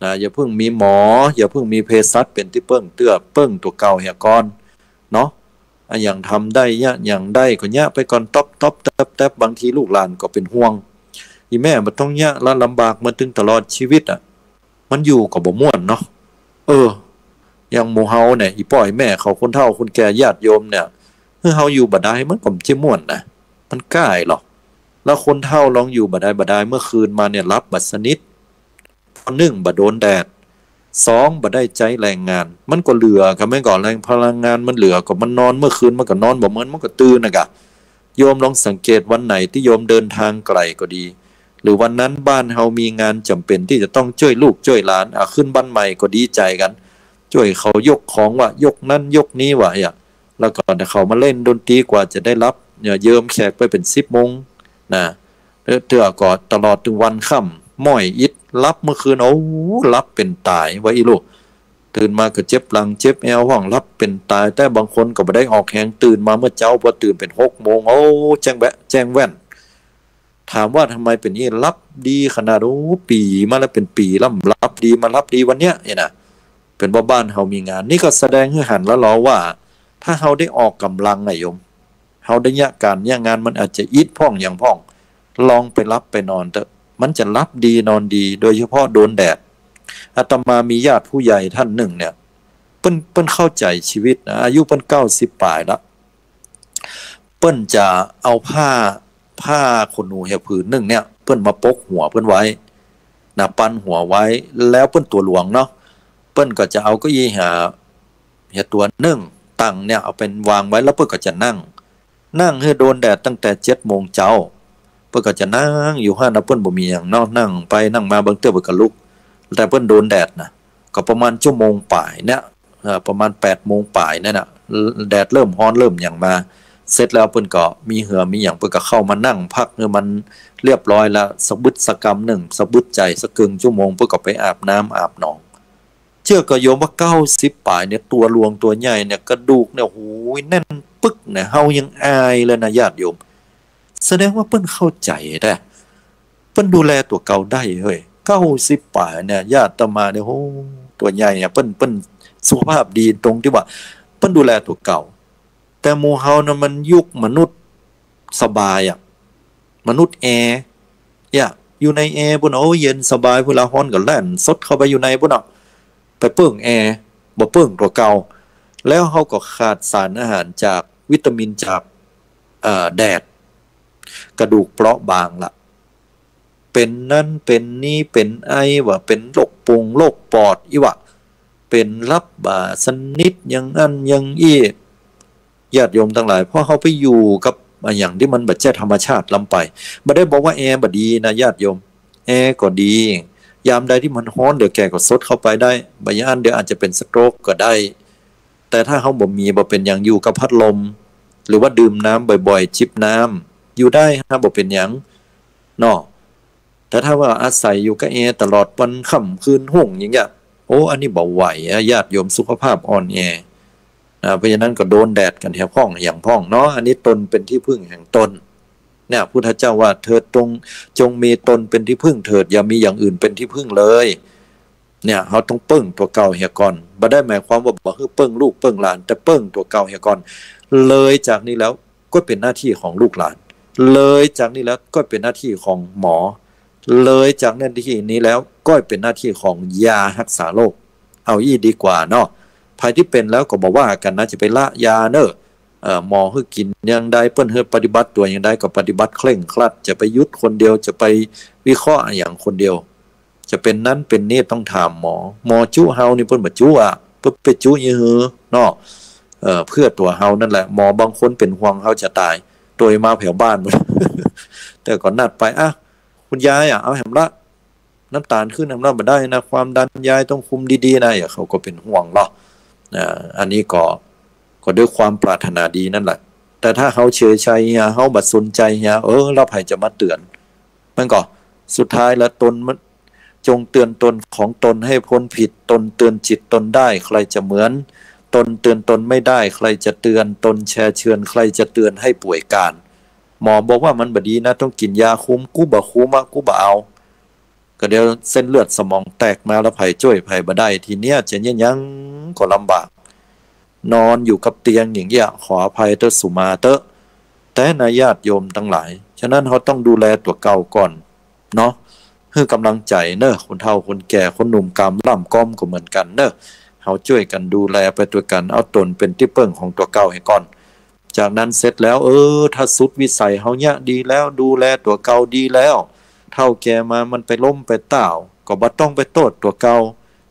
นะ อย่าเพิ่งมีหมอ อย่าเพิ่งมีเภสัชเป๋นตี้เปิ้งเตื้อ เปิ้งตั๋วเก่าเหียก่อนเนาะ อะหยังทำได้เยียะ หยังได้ก็เยียะไปก่อน ต๊อบต๊อบแต๊บแต๊บ บางทีลูกหลานก็เป๋นห่วง อี่แม่บ่ต้องเยียะละ ลำบากมาตึงตลอดชีวิตอะ มันอยู่ก็บ่ม่วนเนาะ เออ อย่างหมู่เฮาเนี่ย อี่ป้ออี่แม่เขา คนเฒ่าคนแก่ ญาติโยมเนี่ย หื้อเฮาอยู่บ่ดาย มันก็บ่ใจ้ม่วนนะ มันก้ายหรอก แล้วคนเฒ่าลองอยู่บ่ดายบ่ดาย เมื่อคืนมาเนี่ยหลับบ่สนิท เพราะนึ่งบ่โดนแดด สองบ่ได้ใจ๊แรงงาน มันก็เหลือ ก็แม่นก่อ แรงพลังงานมันเหลือ ก็มันนอน เมื่อคืนมันก็นอนบ่เมิน มันก็ตื่นนะกะ โยมลองสังเกตวันไหนตี้โยมเดินทางไกลก็ดี หรือวันนั้นบ้านเฮามีงานจ๋ำเป๋นตี้จะต้องจ้วยลูกจ้วยหลาน อ่ะ ขึ้นบ้านใหม่ก็ดีใจ๋กั๋น จ้วยเขายกของวะ ยกนั้นยกนี้วะ อ่ะ แล้วก็เขามาเล่นดนตรีกว่าจะได้หลับ เนี่ย เยิมแขกไปเป๋นสิบโมงนะ เตื้อก็ตลอดตึงวันค่ำ ม้อยอิด หลับเมื่อคืน โอ้ หลับเป๋นต๋ายว่าอี้ลูก ตื่นมาก็เจ็บหลังเจ็บแอวห้อง หลับเป๋นต๋าย แต่บางคนก็บ่ได้ออกแฮง ตื่นมาเมื่อเจ๊า พอตื่นเป๋นหกโมง โอ้ แจ้งแวะ แจ้งแว่น ถามว่าทำไมเป๋นอี้ หลับดีขนาด โอ้ ปี๋มาแล้ว เป๋นปี๋แล้ว หลับดี มาหลับดีวันเนี้ย เนี่ยนะ เป๋นว่าบ้านเฮามีงาน นี่ก็แสดงหื้อหันแล้วลอว่า ถ้าเฮาได้ออกก๋ำลังนะโยม เฮาได้เยียะก๋านเยียะงาน มันอาจจะอิดพ่องหยังพ่อง ลองไปหลับไปนอนเต๊อะ มันจะหลับดีนอนดี โดยเฉพาะโดนแดด อาตมามีญาติผู้ใหญ่ท่านนึ่งเนี่ย เปิ้น เปิ้นเข้าใจ๋ชีวิตนะ อายุเปิ้นเก้าสิบป๋ายละ เปิ้นจะเอาผ้า ผ้าขนหนูเหียผืนนึ่งเนี่ย เปิ้นมาปกหัวเปิ้นไว้นะ ปันหัวไว้ แล้วเปิ้นตั๋วหลวงเนาะ เปิ้นก็จะเอาเก้าอี้เหีย เหียตั๋วนึ่ง ตังเนี่ย เอาเป๋นวางไว้ แล้วเปิ้นก็จะนั่ง นั่งหื้อโดนแดดตั้งแต่เจ็ดโมงเจ๊า เปิ้นก็จะนั่งอยู่หั้นนะ เปิ้นบ่มีหยังเนาะ นั่งไปนั่งมา บางเตื้อเปิ้นก็ลุก แต่เปิ้นโดนแดดนะ ก็ประมาณชั่วโมงป๋ายเนี่ย เอ่อ ประมาณแปดโมงป๋ายเนี่ยนะ แดดเริ่มฮ้อนเริ่มหยังมา เสร็จแล้วเปิ้นก็มีเหื่อมีหยัง เปิ้นก็เข้ามานั่งพักหื้อมันเรียบร้อยแล้ว สะบึดสะกำนึ่ง สะบึดใจ๋สักเกิ่งชั่วโมง เปิ้นก็ไปอาบน้ำอาบหนอง เจื้อก่อโยมว่าเก้าสิบป๋ายเนี่ย ตั๋วหลวงตั๋วใหญ่เนี่ย กระดูกเนี่ย โหย แน่นปึ๊กนะ เฮายังอายเลยนะญาติโยม แสดงว่าเปิ้นเข้าใจ๋นะ เปิ้นดูแลตั๋วเก่าได้เฮ้ย เก้าสิบป๋ายเนี่ย ญาติอาตมาเนี่ย โห ตั๋วใหญ่อะ เปิ้น เปิ้นสุขภาพดีตรงตี้ว่า เปิ้นดูแลตั๋วเก่า แต่หมู่เฮานะมันยุคมนุษย์สบายอะ มนุษย์แอร์ เนี่ย อยู่ในแอร์ปู้น โอ้ เย็นสบาย เวลาฮ้อนก็แล่นสดเข้าไปอยู่ในปู้นเนาะ ไปเปิ้งแอร์ บ่เปิ้งตั๋วเก่า แล้วเฮาก็ขาดสารอาหารจากวิตามินจาก เอ่อ แดด กระดูกเปราะบางละ เป๋นนั้นเป๋นนี้ เป๋นไอวะ เป๋นโรคปงโรคปอดอี้วะ เป๋นหลับบ่สนิท อย่างอั้นอย่างอี้ ญาติโยมตังหลาย เพราะเฮาไปอยู่กับอะหยังตี้มันบ่ใจ้ธรรมชาติล้ำไป บ่ได้บอกว่าแอร์บ่ดีนะญาติโยม แอร์ก็ดี ยามใดตี้มันฮ้อน เดี๋ยวแกก็สดเข้าไปได้ บ่อย่างอั้นเดี๋ยวอาจจะเป๋นสโตรกก็ได้ แต่ถ้าเฮาบ่มี บ่เป๋นหยัง อยู่กับพัดลม หรือว่าดื่มน้ำบ่อยๆ จิบน้ำ อยู่ได้ฮะ บ่เป๋นหยังเนาะ แต่ถ้าว่าอาศัยอยู่กับแอร์ตลอดวันค่ำคืนฮุ่งอย่างเงี้ย โอ้ อันนี้บ่ไหวอะ ญาติโยมสุขภาพอ่อนแอ อ่า เพราะฉะนั้นก็โดนแดดกั๋นแหมพ่องหยังพ่องเนาะ อันนี้ตนเป๋นตี้พึ่งแห่งตน เนี่ย พุทธเจ้าว่า เธอจง จงมีตนเป็นที่พึ่งเถิด อย่ามีอย่างอื่นเป็นที่พึ่งเลย เนี่ย เฮาต้องเปิ้งตั๋วเก่าเหียก่อน บ่ได้หมายความว่าบ่หื้อเปิ้งลูกเปิ้งหลาน แต่เปิ้งตั๋วเก่าเหียก่อน เลยจากนี้แล้วก็เป๋นหน้าตี้ของลูกหลาน เลยจากนี้แล้วก็เป๋นหน้าตี้ของหมอ เลยจากหน้าตี้นี้แล้วก็เป๋นหน้าตี้ของยาฮักษาโรค เอาอี้ดีกว่าเนาะ ใผตี้เป๋นแล้วก็บ่ว่ากั๋นนะ จะไปละยาเน่อ เอ่อ หมอหื้อกิ๋นอย่างใด เปิ้นหื้อปฏิบัติตั๋วอย่างใดก็ปฏิบัติเคร่งครัด จะไปหยุดคนเดียว จะไปวิเคราะห์อะหยังคนเดียว จะเป๋นนั้นเป๋นนี้ต้องถามหมอ หมอจุ๊เฮานี่เปิ้นบ่จุ๊อะ เปิ้นไปจุ๊ยี่หื้อเนาะ เอ่อ เพื่อตั๋วเฮานั่นแหละ หมอบางคนเป๋นห่วงเฮาจะต๋าย ตั๋วมาแผวบ้าน แต่ก็นัดไป อ่ะ คุณยายอะ เอาแหมละ น้ำตาลขึ้นแหมละ บ่ได้นะ ความดันยายต้องคุมดีๆ นะ เขาก็เป๋นห่วงเนาะ อ่า อันนี้ก็ ก็ด้วยความปรารถนาดีนั่นแหละ แต่ถ้าเฮาเฉยชัยเหีย เฮาบ่สนใจ๋เหีย เออ แล้วใผจะมาเตื๋อน มันก็สุดท้ายแล้วตนมัน จงเตือนตนของตนให้พ้นผิด ตนเตือนจิตตนได้ ใครจะเหมือน ตนเตือนตนไม่ได้ ใครจะเตือน ตนแชร์เชิญ ใครจะเตือนให้ป่วยการ หมอบอกว่ามันบ่ดีนะ ต้องกิ๋นยาคุม กูบ่คุมอะ กูบ่เอา ก็เดี๋ยวเส้นเลือดสมองแตกมาแล้วใผจ้วยใผบ่ได้ ทีเนี้ยจะเยียะหยังก็ลำบาก นอนอยู่กับเตียงอย่างเงี้ย ขออภัยเต๊อะสุมาเต๊อะ แต่นะญาติโยมตังหลาย ฉะนั้นเฮาต้องดูแลตั๋วเก่าก่อน เนาะ หื้อกำลังใจ๋เน่อ คนเฒ่าคนแก่ คนหนุ่มกำล่ำก๊อมก็เหมือนกั๋นเน่อ เฮาจ้วยกั๋นดูแลไปตวยกั๋น เอาต๋นเป๋นตี้เปิ้งของตั๋วเก่าเหียก่อน จากนั้นเสร็จแล้ว เออ ถ้าสุดวิสัยเฮาเยียะดีแล้ว ดูแลตั๋วเก่าดีแล้ว เฒ่าแก่มามันไปล้มไปต้าว ก็บ่ต้องไปโต้ษตั๋วเก่า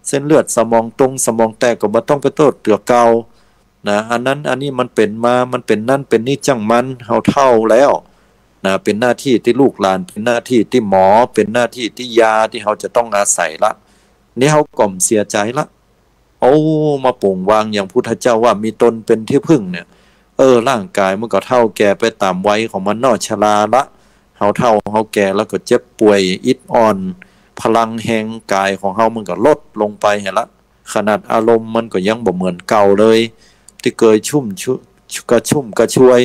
เส้นเลือดสมองตรงสมองแตกก็บ่ต้องไปโต้ษตั๋วเก่า นะ อันนั้นอันนี้มันเป๋นมา มันเป๋นนั้นเป๋นนี้จ้างมัน เฮาเฒ่าแล้ว นะ เป๋นหน้าตี้ตี้ลูกหลาน เป๋นหน้าตี้ตี้หมอ เป๋นหน้าตี้ตี้ยาตี้เฮาจะต้องอาศัยละ นี่เฮาก็บ่เสียใจ๋ละ โอ้ มาโป๋งวางอย่างพุทธเจ้าว่ามีตนเป๋นตี้พึ่งเนี่ย เออ ร่างก๋ายมันก็เฒ่าแก่ไปต๋ามวัยของมันเนาะ ชราละ เฮาเฒ่าเฮาแก่แล้วก็เจ็บป่วยอิดอ่อน พลังแฮงก๋ายของเฮามันก็ลดลงไปหั้นละ ขนาดอารมณ์มันก็ยังบ่เหมือนเก่าเลย ตี้เกยชุ่มชุ กระชุ่มกระชวย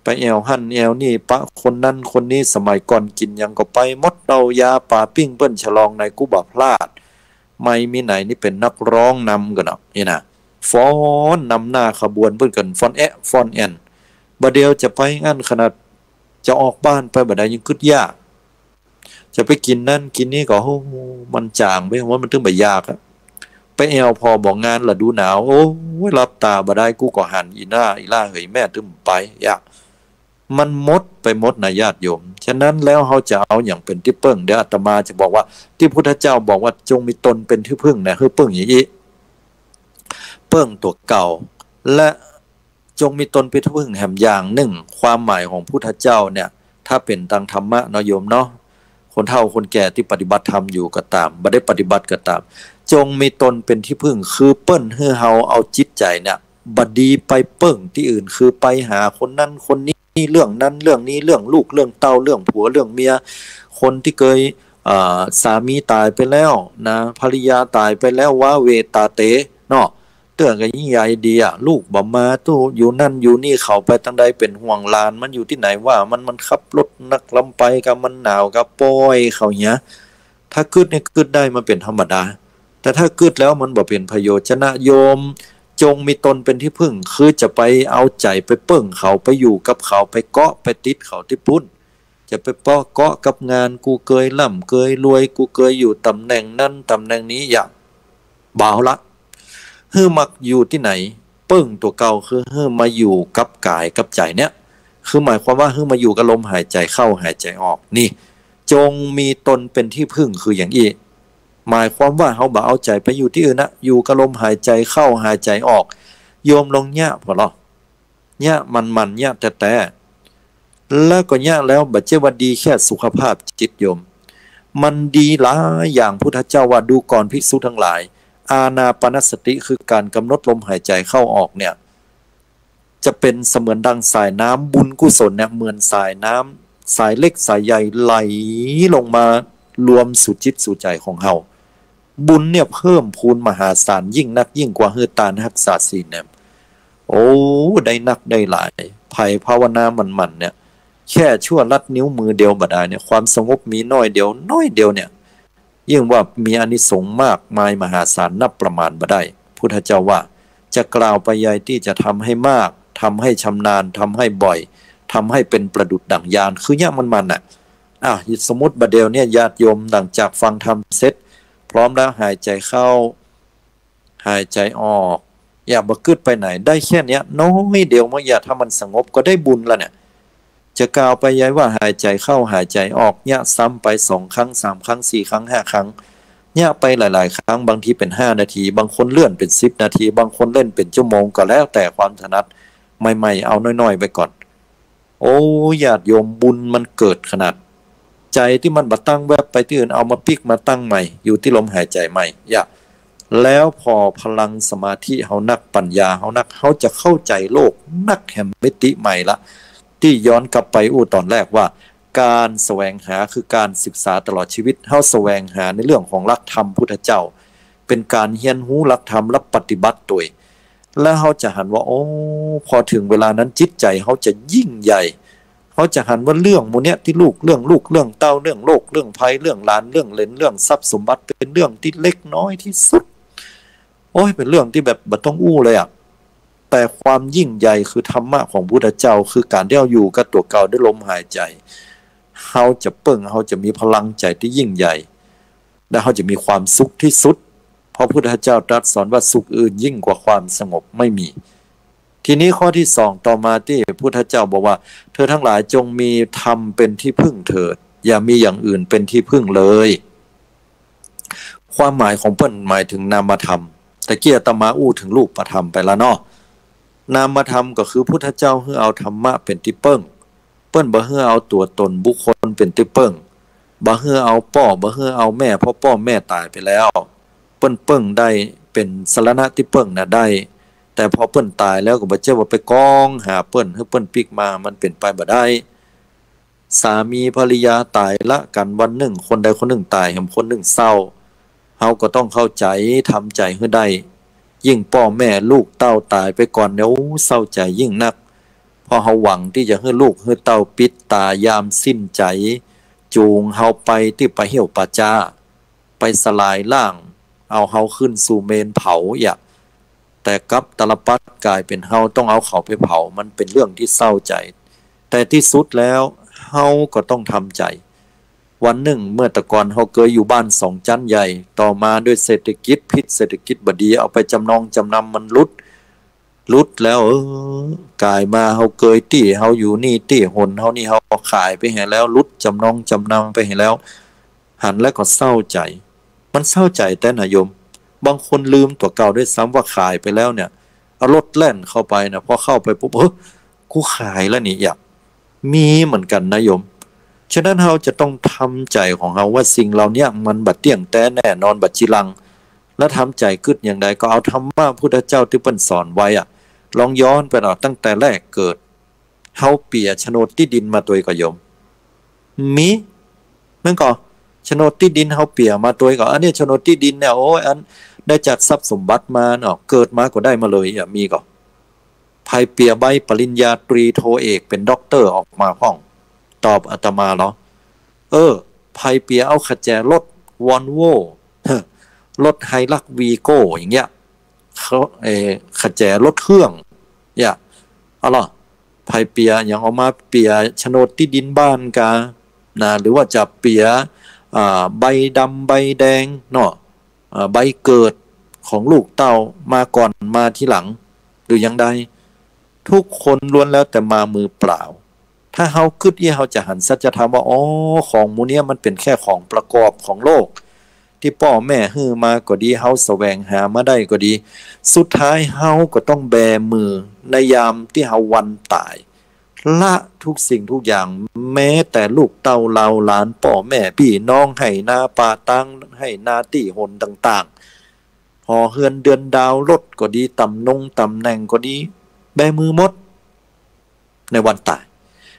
ไปแอ่วหั้นแอ่วนี่ ปะคนนั้นคนนี้ สมัยก่อนกิ๋นหยังก็ไปหมด เหล้ายาป๋าปิ้งเปิ้นฉลองไหน กูบ่พลาด ใหม่มีไหนนี่เป๋นนักร้องนำกั๋นเนาะ นี่นะ ฟ้อนนำหน้าขบวนเปิ้นกั๋น ฟ้อนแอะฟ้อนแอ่น บ่าเดี่ยวจะไปอั้น ขนาดจะออกบ้านไปบ่าใดยังกึ๊ดยาก จะไปกิ๋นนั้นกิ๋นนี้ก็ โอ้ มันจ๋างไป ว่ามันตึงบ่อยากอะ ไปแอ่วผ่อบ่งานฤดูหนาว โอ้ย หลับต๋าบ่ได้ กูก็หัน อีหน้า อีหล้าเหยแม่ ตึงไป ยะ มันหมดไปหมดนะญาติโยม ฉะนั้นแล้วเฮาจะเอาหยังเป๋นตี้เปิ้ง เดี๋ยวอาตมาจะบอกว่า ตี้พุทธเจ้าบอกว่าจงมีตนเป๋นตี้พึ่งนะ หื้อเปิ้งอย่างอี้ เปิ้งตั๋วเก่า และ จงมีตนเป๋นตี้พึ่งแหมอย่างนึ่ง ความหมายของพุทธเจ้าเนี่ย ถ้าเป๋นตางธรรมะเนาะโยมเนาะ คนเฒ่าคนแก่ตี้ปฏิบัติธรรมอยู่ก็ต๋าม บ่ได้ปฏิบัติก็ต๋าม จงมีตนเป๋นตี้พึ่ง คือเปิ้นหื้อเฮาเอาจิตใจ๋เนี่ย บ่ดีไปเปิ้งตี้อื่น คือไปหาคนนั้นคนนี้ เรื่องนั้นเรื่องนี้ เรื่องลูกเรื่องเต้า เรื่องผัวเรื่องเมีย คนตี้เกย อ่า สามีต๋ายไปแล้วนะ ภริยาต๋ายไปแล้ว ว้าเหว่ต๋าเต๋เนาะ เตื้อก็ยิ่งใหญ่ดีอะ ลูกบ่มา ตู้อยู่นั่นอยู่นี่ เขาไปตางใดเป๋นห่วงหลาน มันอยู่ตี้ไหนว่า มัน มันขับรถนักลำไปก็ มันหนาวก็ ป่อยเขาเหีย ถ้ากึ๊ดนี่กึ๊ดได้ มันเป๋นธรรมดา แต่ถ้ากึ๊ดแล้วมันบ่เป๋นประโยชน์ ฉะนั้นโยม จงมีตนเป๋นตี้พึ่ง คือจะไปเอาใจ๋ไปเปิ้งเขา ไปอยู่กับเขา ไปเกาะไปติดเขาตี้ปุ้น จะไปเปาะเกาะกับงาน กูเกยร่ำเกยรวย กูเกยอยู่ต๋ำแหน่งนั้นต๋ำแหน่งนี้ อย่า บ่าวละ หื้อมาอยู่ตี้ไหน เปิ้งตั๋วเก่า คือหื้อมาอยู่กับก๋ายกับใจ๋เนี่ย คือหมายความว่าหื้อมาอยู่กับลมหายใจ๋เข้าหายใจ๋ออก นี่ จงมีตนเป๋นตี้พึ่ง คืออย่างอี้ หมายความว่าเฮาบ่เอาใจ๋ไปอยู่ตี้อื่นนะ อยู่กับลมหายใจ๋เข้าหายใจ๋ออก โยมลองเยียะผ่อลอ เยียะหมั่นๆ เยียะแต๊ๆ แล้วก็เยียะแล้วบ่ใจ้ว่าดีแค่สุขภาพจิตโยม มันดีหลายอย่าง พุทธเจ้าว่า ดูก่อนภิกษุทั้งหลาย อานาปานสติ คือก๋านกำหนดลมหายใจ๋เข้าออกเนี่ย จะเป๋นเสมือนดังสายน้ำ บุญกุศลเนี่ยเหมือนสายน้ำ สายเล็กสายใหญ่ไหลลงมารวมสู่จิตสู่ใจ๋ของเฮา บุญเนี่ยเพิ่มพูนมหาศาลยิ่งนัก ยิ่งกว่าหื้อตานฮักษาศีลเนี่ย โอ้ ได้นักได้หลาย ใผภาวนาหมั่นๆ เนี่ย แค่ชั่วลัดนิ้วมือเดียวบ่าดายเนี่ย ความสงบมีน้อยเดียว น้อยเดียวเนี่ย ยิ่งว่ามีอานิสงส์มากมายมหาศาลนับประมาณบ่ได้ พุทธเจ้าว่า จะกล่าวไปใยตี้จะทำให้มาก ทำให้ชำนาญ ทำให้บ่อย ทำให้เป๋นประดุจดั่งยาน คือเยียะหมั่นๆ น่ะ อ่ะ สมมุติบ่าเดี่ยวเนี่ยญาติโยมหลังจากฟังธรรมเสร็จ พร้อมแล้วหายใจ๋เข้า หายใจ๋ออก อย่าบ่กึ๊ดไปไหน ได้แค่เนี้ยน้อยเดียว เมื่อเยียะถ้ามันสงบก็ได้บุญละเนี่ย จะกล่าวไปใยว่าหายใจ๋เข้าหายใจ๋ออก เยียะซ้ำไปสองครั้ง สามครั้ง สี่ครั้ง ห้าครั้ง เยียะไปหลายๆ ครั้ง บางทีเป๋นห้านาที บางคนเลื่อนเป๋นสิบนาที บางคนเล่นเป๋นชั่วโมง ก็แล้วแต่ความถนัด ใหม่ๆ เอาน้อยๆ ไปก่อน โอ้ ญาติโยม บุญมันเกิดขนาด ใจ๋ตี้มันบ่ตั้งแวบไปตี้อื่น เอามาปิ๊กมาตั้งใหม่ อยู่ตี้ลมหายใจ๋ใหม่ อย่า แล้วผ่อพลังสมาธิเฮานัก ปัญญาเฮานัก เฮาจะเข้าใจ๋โลกนักแหมมิติใหม่ละ ตี้ย้อนกลับไปอู้ต๋อนแรกว่า ก๋านแสวงหา คือก๋านศึกษาตลอดชีวิต เฮาแสวงหาในเรื่องของหลักธรรมพุทธเจ้า เป๋นก๋านเฮียนฮู้หลักธรรมและปฏิบัติตวย แล้วเฮาจะหันว่า โอ้ พอเถิงเวลานั้นจิตใจ๋เฮาจะยิ่งใหญ่ เฮาจะหันว่าเรื่องหมู่เนี้ยตี้ลูก เรื่องลูก เรื่องเต้า เรื่องโรค เรื่องภัย เรื่องหลาน เรื่องเหลน เรื่องทรัพย์สมบัติ เป๋นเรื่องตี้เล็กน้อยตี้สุด โอ้ย เป๋นเรื่องตี้แบบบ่ต้องอู้เลยอะ แต่ความยิ่งใหญ่คือธรรมะของพุทธเจ้า คือก๋านตี้เฮาอยู่กับตั๋วเก่าด้วยลมหายใจ๋ เฮาจะเปิ้ง เฮาจะมีพลังใจ๋ตี้ยิ่งใหญ่ และเฮาจะมีความสุขตี้สุด พระพุทธเจ้าตรัสสอนว่าสุขอื่นยิ่งกว่าความสงบไม่มี ทีนี้ข้อตี้สองต่อมาตี้พุทธเจ้าบอกว่า เธอทั้งหลายจงมีธรรมเป็นที่พึ่งเถิด อย่ามีอย่างอื่นเป็นที่พึ่งเลย ความหมายของเปิ้นหมายถึงนามธรรม ตะกี้อาตมาอู้เถิงรูปธรรมไปแล้วเนาะ นามธรรมก็คือพุทธเจ้าหื้อเอาธรรมะเป๋นตี้เปิ้ง เปิ้นบ่หื้อเอาตั๋วตนบุคคลเป๋นตี้เปิ้ง บ่หื้อเอาป้อ บ่หื้อเอาแม่ เพราะป้อแม่ต๋ายไปแล้ว เปิ้นเปิ้งได้ เป๋นสรณะตี้เปิ้งน่ะได้ แต่พอเปิ้นต๋ายแล้วก็บ่ใจ้ว่าไปก้องหาเปิ้น หื้อเปิ้นปิ๊กมา มันเป๋นไปบ่ได้ สามีภริยาต๋ายละกั๋นวันนึ่ง คนใดคนนึ่งต๋าย แหมคนนึ่งเศร้า เฮาก็ต้องเข้าใจ๋ ทำใจ๋หื้อได้ ยิ่งป้อแม่ลูกเต้าต๋ายไปก่อนเนี่ย โอ้ เศร้าใจ๋ยิ่งนัก เพราะเฮาหวังตี้จะหื้อลูกหื้อเต้าปิดต๋ายามสิ้นใจ๋ จูงเฮาไปตี้ป่าเหี่ยวป่าจ๊า ไปสลายร่าง เอาเฮาขึ้นสู่เมนเผาเยียะ แต่กลับตาลปัตรก๋ายเป๋นเฮาต้องเอาเขาไปเผา มันเป๋นเรื่องตี้เศร้าใจ๋ แต่ตี้สุดแล้วเฮาก็ต้องทำใจ๋ วันนึ่งเมื่อแต่ก่อนเฮาเกยอยู่บ้านสองจั๊นใหญ่ ต่อมาด้วยเศรษฐกิจผิด เศรษฐกิจบ่ดี เอาไปจำนองจำนำมันหลุด หลุดแล้ว เออ ก๋ายมาเฮาเกยตี้ เฮาอยู่นี่ตี้ หนเฮานี่ เฮาขายไปแหมแล้ว หลุดจำนองจำนำไปแหมแล้ว หันแล้วก็เศร้าใจ๋ มันเศร้าใจ๋แต๊นะโยม บางคนลืมตั๋วเก่าด้วยซ้ำว่าขายไปแล้วเนี่ย เอารถแล่นเข้าไปนะ พอเข้าไปปุ๊บ เออ กูขายแล้วนี่เยียะ มีเหมือนกั๋นนะโยม ฉะนั้นเฮาจะต้องทำใจ๋ของเฮาว่าสิ่งเหล่านี้มันบ่เตี้ยงแต๊แน่นอน บ่จีรัง และทำใจ๋กึ๊ดอย่างใด ก็เอาธรรมะพุทธเจ้าตี้เปิ้นสอนไว้อะ ลองย้อนไปเนาะ ตั้งแต่แรกเกิด เฮาเปียโฉนดตี้ดินมาตวยก่อโยม มี แม่นก่อ โฉนดตี้ดินเฮาเปียมาตวยก่อ อันนี้โฉนดตี้ดินเนี่ย โอ้ย อันได้จากทรัพย์สมบัติมาเนาะ เกิดมาก็ได้มาเลยอะ มีก่อ ใผเปียใบปริญญาตรีโทเอกเป๋นด็อกเตอร์ออกมาพ่อง ตอบอาตมาเหรอ เออ ใผเปียเอาขะแจรถวอลโว่ รถไฮลักซ์วีโก้อย่างเงี้ย เขา เอ่อ ขะแจรถเครื่อง เยียะ เอาล่ะ ใผเปียอย่างเอามาเปียโฉนดตี้ดินบ้านกา นะ หรือว่าจะเปีย อ่า ใบดำใบแดงเนาะ อ่า ใบเกิดของลูกเต้ามาก่อนมาทีหลัง หรืออย่างใด ทุกคนล้วนแล้วแต่มามือเปล่า ถ้าเฮากึ๊ดอี้ เฮาจะหันสัจธรรมว่า อ๋อ ของหมู่เนี้ยมันเป๋นแค่ของประกอบของโลก ตี้ป้อแม่หื้อมาก็ดี เฮาแสวงหามาได้ก็ดี สุดท้ายเฮาก็ต้องแบมือในยามตี้เฮาวันต๋าย ละทุกสิ่งทุกอย่าง แม้แต่ลูกเต้าเหล่าหลาน ป้อแม่ปี้น้อง ไฮ่นาป่าตาง ไฮ่นาตี้หนต่างๆ หอเฮือนเดือนดาว รถก็ดี ตำนงตำแหน่งก็ดี แบมือหมด ในวันต๋าย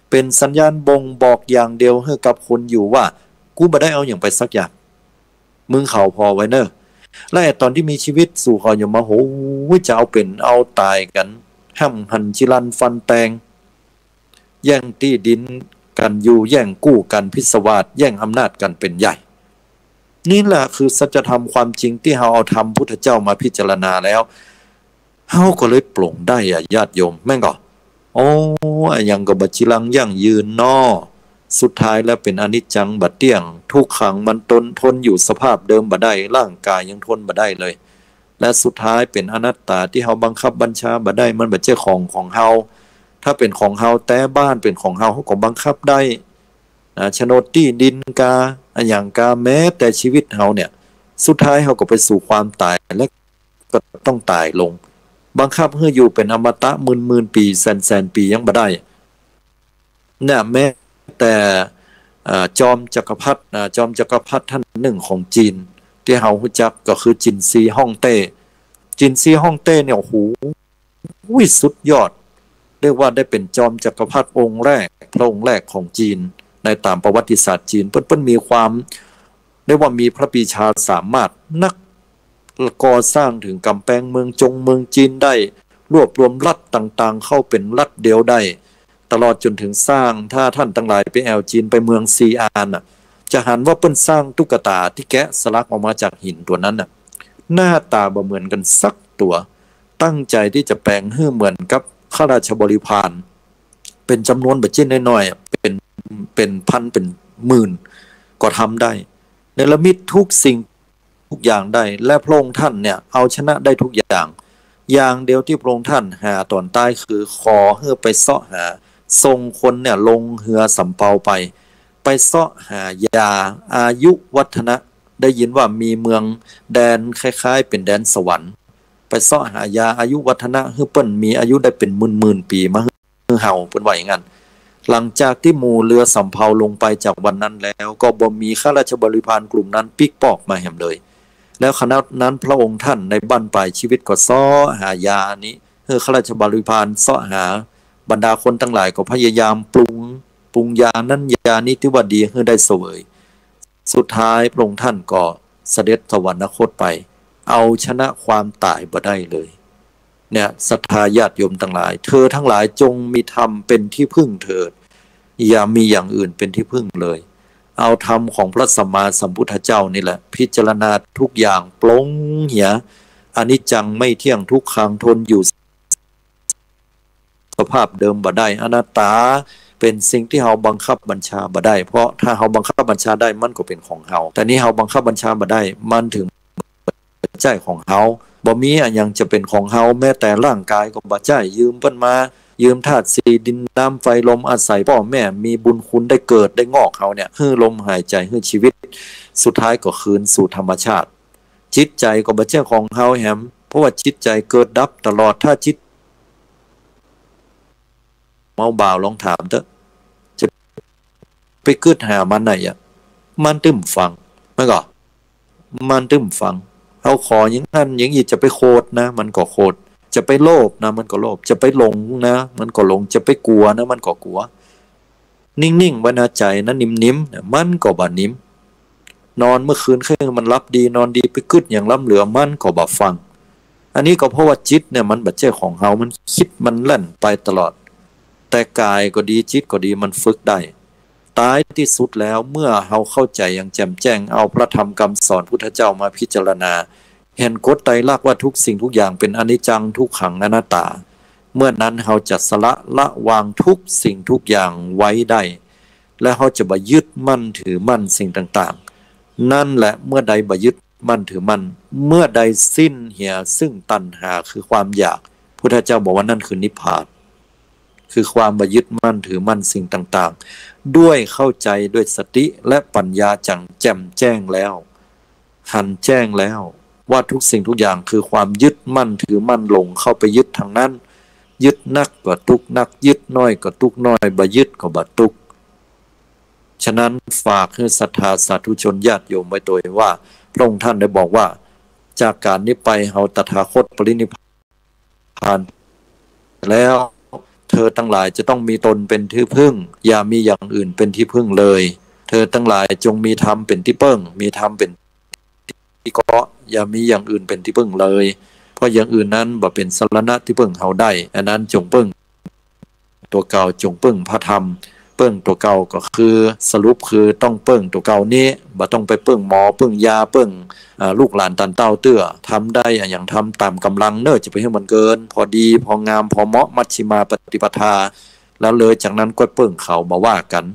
เป๋นสัญญาณบ่งบอกอย่างเดียวหื้อกับคนอยู่ว่า กูบ่ได้เอาหยังไปสักอย่าง มึงเขาผ่อไว้เน่อ และไอ้ต๋อนตี้มีชีวิตสู่เขาอย่ามาโหยจะเอาเป๋นเอาต๋ายกั๋น ห้ำหั่นจิรันฟันแตง แย่งตี้ดินกั๋นอยู่ แย่งกู้กั๋นพิศวาส แย่งอำนาจกั๋นเป๋นใหญ่ นี่แหละคือสัจธรรมความจริงตี้เฮาเอาธรรมพุทธเจ้ามาพิจารณาแล้ว เฮาก็เลยปลงได้อะ ญาติโยม แม่นก่อ โอ้ อะหยังก็บ่จีรังยั่งยืนเนาะ สุดท้ายแล้วเป๋นอนิจจังบ่เตี้ยง ทุกขังมันตน ทนอยู่สภาพเดิมบ่ได้ ร่างกายยังทนบ่ได้เลย และสุดท้ายเป๋นอนัตตาตี้เฮาบังคับบัญชาบ่ได้ มันบ่ใจ้ของของเฮา ถ้าเป๋นของเฮาแต๊ บ้านเป๋นของเฮา เฮาก็บังคับได้ นะ โฉนดตี้ดินกา อะหยังกา แม้แต่ชีวิตเฮาเนี่ย สุดท้ายเฮาก็ไปสู่ความต๋าย และก็ต้องต๋ายลง บังคับหื้ออยู่เป๋นอมตะหมื่นๆ ปี แสนๆ ปียังบ่ได้ เนี่ย แม้แต่ เอ่อ จอมจักรพรรดิ นะ จอมจักรพรรดิต้านนึ่งของจีน ตี้เฮาฮู้จักก็คือจินซีฮ่องเต้ จินซีฮ่องเต้เนี่ย โอ้โห สุดยอด เรียกว่าได้เป๋นจอมจักรพรรดิองค์แรก พระองค์แรกของจีน ในต๋ามประวัติศาสตร์จีน เปิ้น เปิ้นมีความ เรียกว่ามีพระปรีชาสามารถนัก ก่อสร้างเถิงก๋ำแปงเมืองจงเมืองจีนได้ รวบรวมรัฐต่างๆ เข้าเป๋นรัฐเดียวได้ ตลอดจ๋นเถิงสร้าง ถ้าต้านตังหลายไปแอ่วจีน ไปเมืองซีอานน่ะ จะหันว่าเปิ้นสร้างตุ๊กตาตี้แกะสลักออกมาจากหินตั๋วนั้นน่ะ หน้าต๋าบ่เหมือนกั๋นสักตั๋ว ตั้งใจ๋ตี้จะแป๋งหื้อเหมือนกับข้าราชบริพาร เป๋นจ๋ำนวนบ่ใจ้น้อยๆ อะ เป๋น เป๋นพันเป๋นหมื่น ก็ทำได้ เนรมิตทุกสิ่งทุกอย่างได้ และพระองค์ท่านเนี่ยเอาชนะได้ทุกอย่าง อย่างเดียวตี้พระองค์ท่านหาต๋อนต๊ายคือขอหื้อไปเซาะหา ส่งคนเนี่ยลงเฮือสำเภาไป ไปเซาะหายาอายุวัฒนะ ได้ยินว่ามีเมืองแดนคล้ายๆ เป๋นแดนสวรรค์ ไปเซาะหายาอายุวัฒนะ หื้อเปิ้นมีอายุได้เป๋นหมื่นๆ ปี๋มาหื้อเฮา เปิ้นว่าอย่างนั้น หลังจากตี้หมู่เฮือสำเภาลงไปจากวันนั้นแล้ว ก็บ่มีข้าราชบริพารกลุ่มนั้นปิ๊กปอกมาแหมเลย แล้วขณะนั้นพระองค์ท่านในบั้นปลายจีวิตก็เซาะหายาอันนี้ หื้อข้าราชบริพารเซาะหา บรรดาคนตังหลายก็พยายามปรุง ปรุงยานั้นยานี้ตี้ว่าดีหื้อได้เสวย สุดท้ายพระองค์ท่านก็เสด็จสวรรคตไป เอาชนะความต๋ายบ่ได้เลย เนี่ย ศรัทธาญาติโยมตังหลาย เธอตังหลายจงมีธรรมเป๋นตี้พึ่งเถิด อย่ามีอย่างอื่นเป๋นตี้พึ่งเลย เอาธรรมของพระสัมมาสัมพุทธเจ้านี่แหละ พิจารณาทุกอย่างปลงเหีย อนิจจังไม่เที่ยง ทุกขังทนอยู่ สภาพเดิมบ่ได้ อนัตตา เป๋นสิ่งตี้เฮาบังคับบัญชาบ่ได้ เพราะถ้าเฮาบังคับบัญชาได้มันก็เป๋นของเฮา แต่นี้เฮาบังคับบัญชาบ่ได้ มันถึงบ่ใจ้ของเฮา บ่มีอะหยังจะเป๋นของเฮา แม้แต่ร่างกายก็บ่ใจ้ ยืมเปิ้นมา ยืมธาตุสี่ดินน้ำไฟลม อาศัยป้อแม่ มีบุญคุณได้เกิดได้งอกเฮาเนี่ย หื้อลมหายใจ๋ หื้อจีวิต สุดท้ายก็คืนสู่ธรรมชาติ จิตใจ๋ก็บ่ใจ้ของเฮาแหม เพราะว่าจิตใจ๋เกิดดับตลอด ถ้าจิต เมาบ่าวลองถามเต๊อะ จะไปกึ๊ดหามันไหนอะ มันตึ้มฟัง มันก็ มันตึ้มฟัง เฮาขออย่างนั้นอย่างนี้ จะไปโขดนะ มันก็โขด จะไปโลภนะ มันก็โลภ จะไปหลงนะ มันก็หลง จะไปกั๋วนะ มันก็กั๋ว นิ่งๆ ไว้นะ ใจ๋นะ นิ่มๆ เนี่ย มันก็บ่นิ่ม นอนเมื่อคืนใค่หื้อมันหลับดี นอนดี ไปกึ๊ดอย่างล้ำเหลือ มันก็บ่ฟัง อันนี้ก็เพราะว่าจิตเนี่ยมันบ่ใจ้ของเฮา มันคิดมันแล่นไปตลอด แต่กายก็ดี จิตก็ดี มันฝึกได้ ต๊ายตี้สุดแล้ว เมื่อเฮาเข้าใจ๋อย่างแจ่มแจ้ง เอาพระธรรมกำสอนพุทธเจ้ามาพิจารณา หันกฎไตรลักษณ์ว่าทุกสิ่งทุกอย่างเป๋นอนิจจัง ทุกขัง อนัตตา เมื่อนั้นเฮาจะสละละวางทุกสิ่งทุกอย่างไว้ได้ และเฮาจะบ่ยึดมั่นถือมั่นสิ่งต่างๆ นั่นแหละ เมื่อใดบ่ยึดมั่นถือมั่น เมื่อใดสิ้นเหียซึ่งตัณหาคือความอยาก พุทธเจ้าบอกว่านั่นคือนิพพาน คือความบ่ยึดมั่นถือมั่นสิ่งต่างๆ ด้วยเข้าใจ๋ด้วยสติและปัญญาอย่างแจ่มแจ้งแล้ว หันแจ้งแล้ว ว่าทุกสิ่งทุกอย่างคือความยึดมั่นถือมั่น หลงเข้าไปยึดทางนั้น ยึดนักก็ตุ๊กนัก ยึดน้อยก็ตุ๊กน้อย บ่ยึดก็บ่ตุ๊ก ฉะนั้นฝากหื้อศรัทธาสาธุชนญาติโยมไว้ตวยว่า พระองค์ท่านได้บอกว่า จากก๋านนี้ไปเฮาตถาคตปรินิพพานแล้ว เธอตังหลายจะต้องมีตนเป๋นตี้พึ่ง อย่ามีอย่างอื่นเป๋นตี้พึ่งเลย เธอตังหลายจงมีธรรมเป๋นตี้เปิ้ง มีธรรมเป๋นตี้เกาะ อย่ามีอย่างอื่นเป๋นตี้เปิ้งเลย เพราะอย่างอื่นนั้นบ่เป๋นสรณะตี้เปิ้งเฮาได้ อันนั้นจงเปิ้งตั๋วเก่า จงเปิ้งพระธรรม เปิ้งตั๋วเก่าก็คือ สรุปคือต้องเปิ้งตั๋วเก่านี้ บ่ต้องไปเปิ้งหมอ เปิ้งยา เปิ้ง อ่า ลูกหลานตันเต้าเตื้อ ทำได้อะหยังทำต๋ามก๋ำลังเน่อ จะไปหื้อมันเกิน พอดี พองาม พอเหมาะ มัชฌิมาปฏิปทา แล้วเลยจากนั้นก็เปิ้งเขา บ่ว่ากั๋น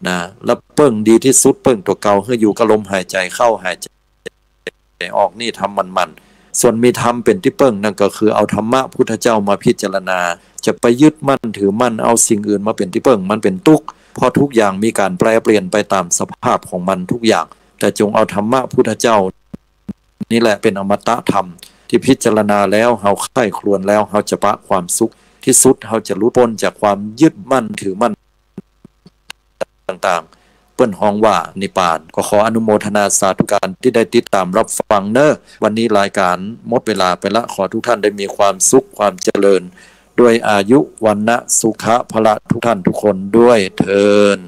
นะ แล้วเปิ้งดีตี้สุด เปิ้งตั๋วเก่า หื้ออยู่กับลมหายใจ๋เข้า หายใจ๋ออก นี่ทำหมั่นๆ ส่วนมีธรรมเป๋นตี้เปิ้ง นั่นก็คือเอาธรรมะพุทธเจ้ามาพิจารณา จะไปยึดมั่นถือมั่น เอาสิ่งอื่นมาเป๋นตี้เปิ้ง มันเป๋นตุ๊กข์ เพราะทุกอย่างมีก๋านแปรเปลี่ยนไปต๋ามสภาพของมันทุกอย่าง แต่จงเอาธรรมะพุทธเจ้า นี่แหละเป๋นอมตะธรรม ตี้พิจารณาแล้ว เฮาใคร่ครวญแล้ว เฮาจะปะความสุข ตี้สุด เฮาจะหลุดป๊นจากความยึดมั่นถือมั่นต่างๆ เปิ้นฮ้องว่านิพพาน ก็ขออนุโมทนาสาธุก๋านตี้ได้ติดต๋ามรับฟังเน่อ วันนี้รายก๋านหมดเวลาไปละ ขอทุกท่านได้มีความสุขความเจริญ ด้วยอายุ วรรณะ สุขะ พละ ทุกท่านทุกคนด้วยเทอญ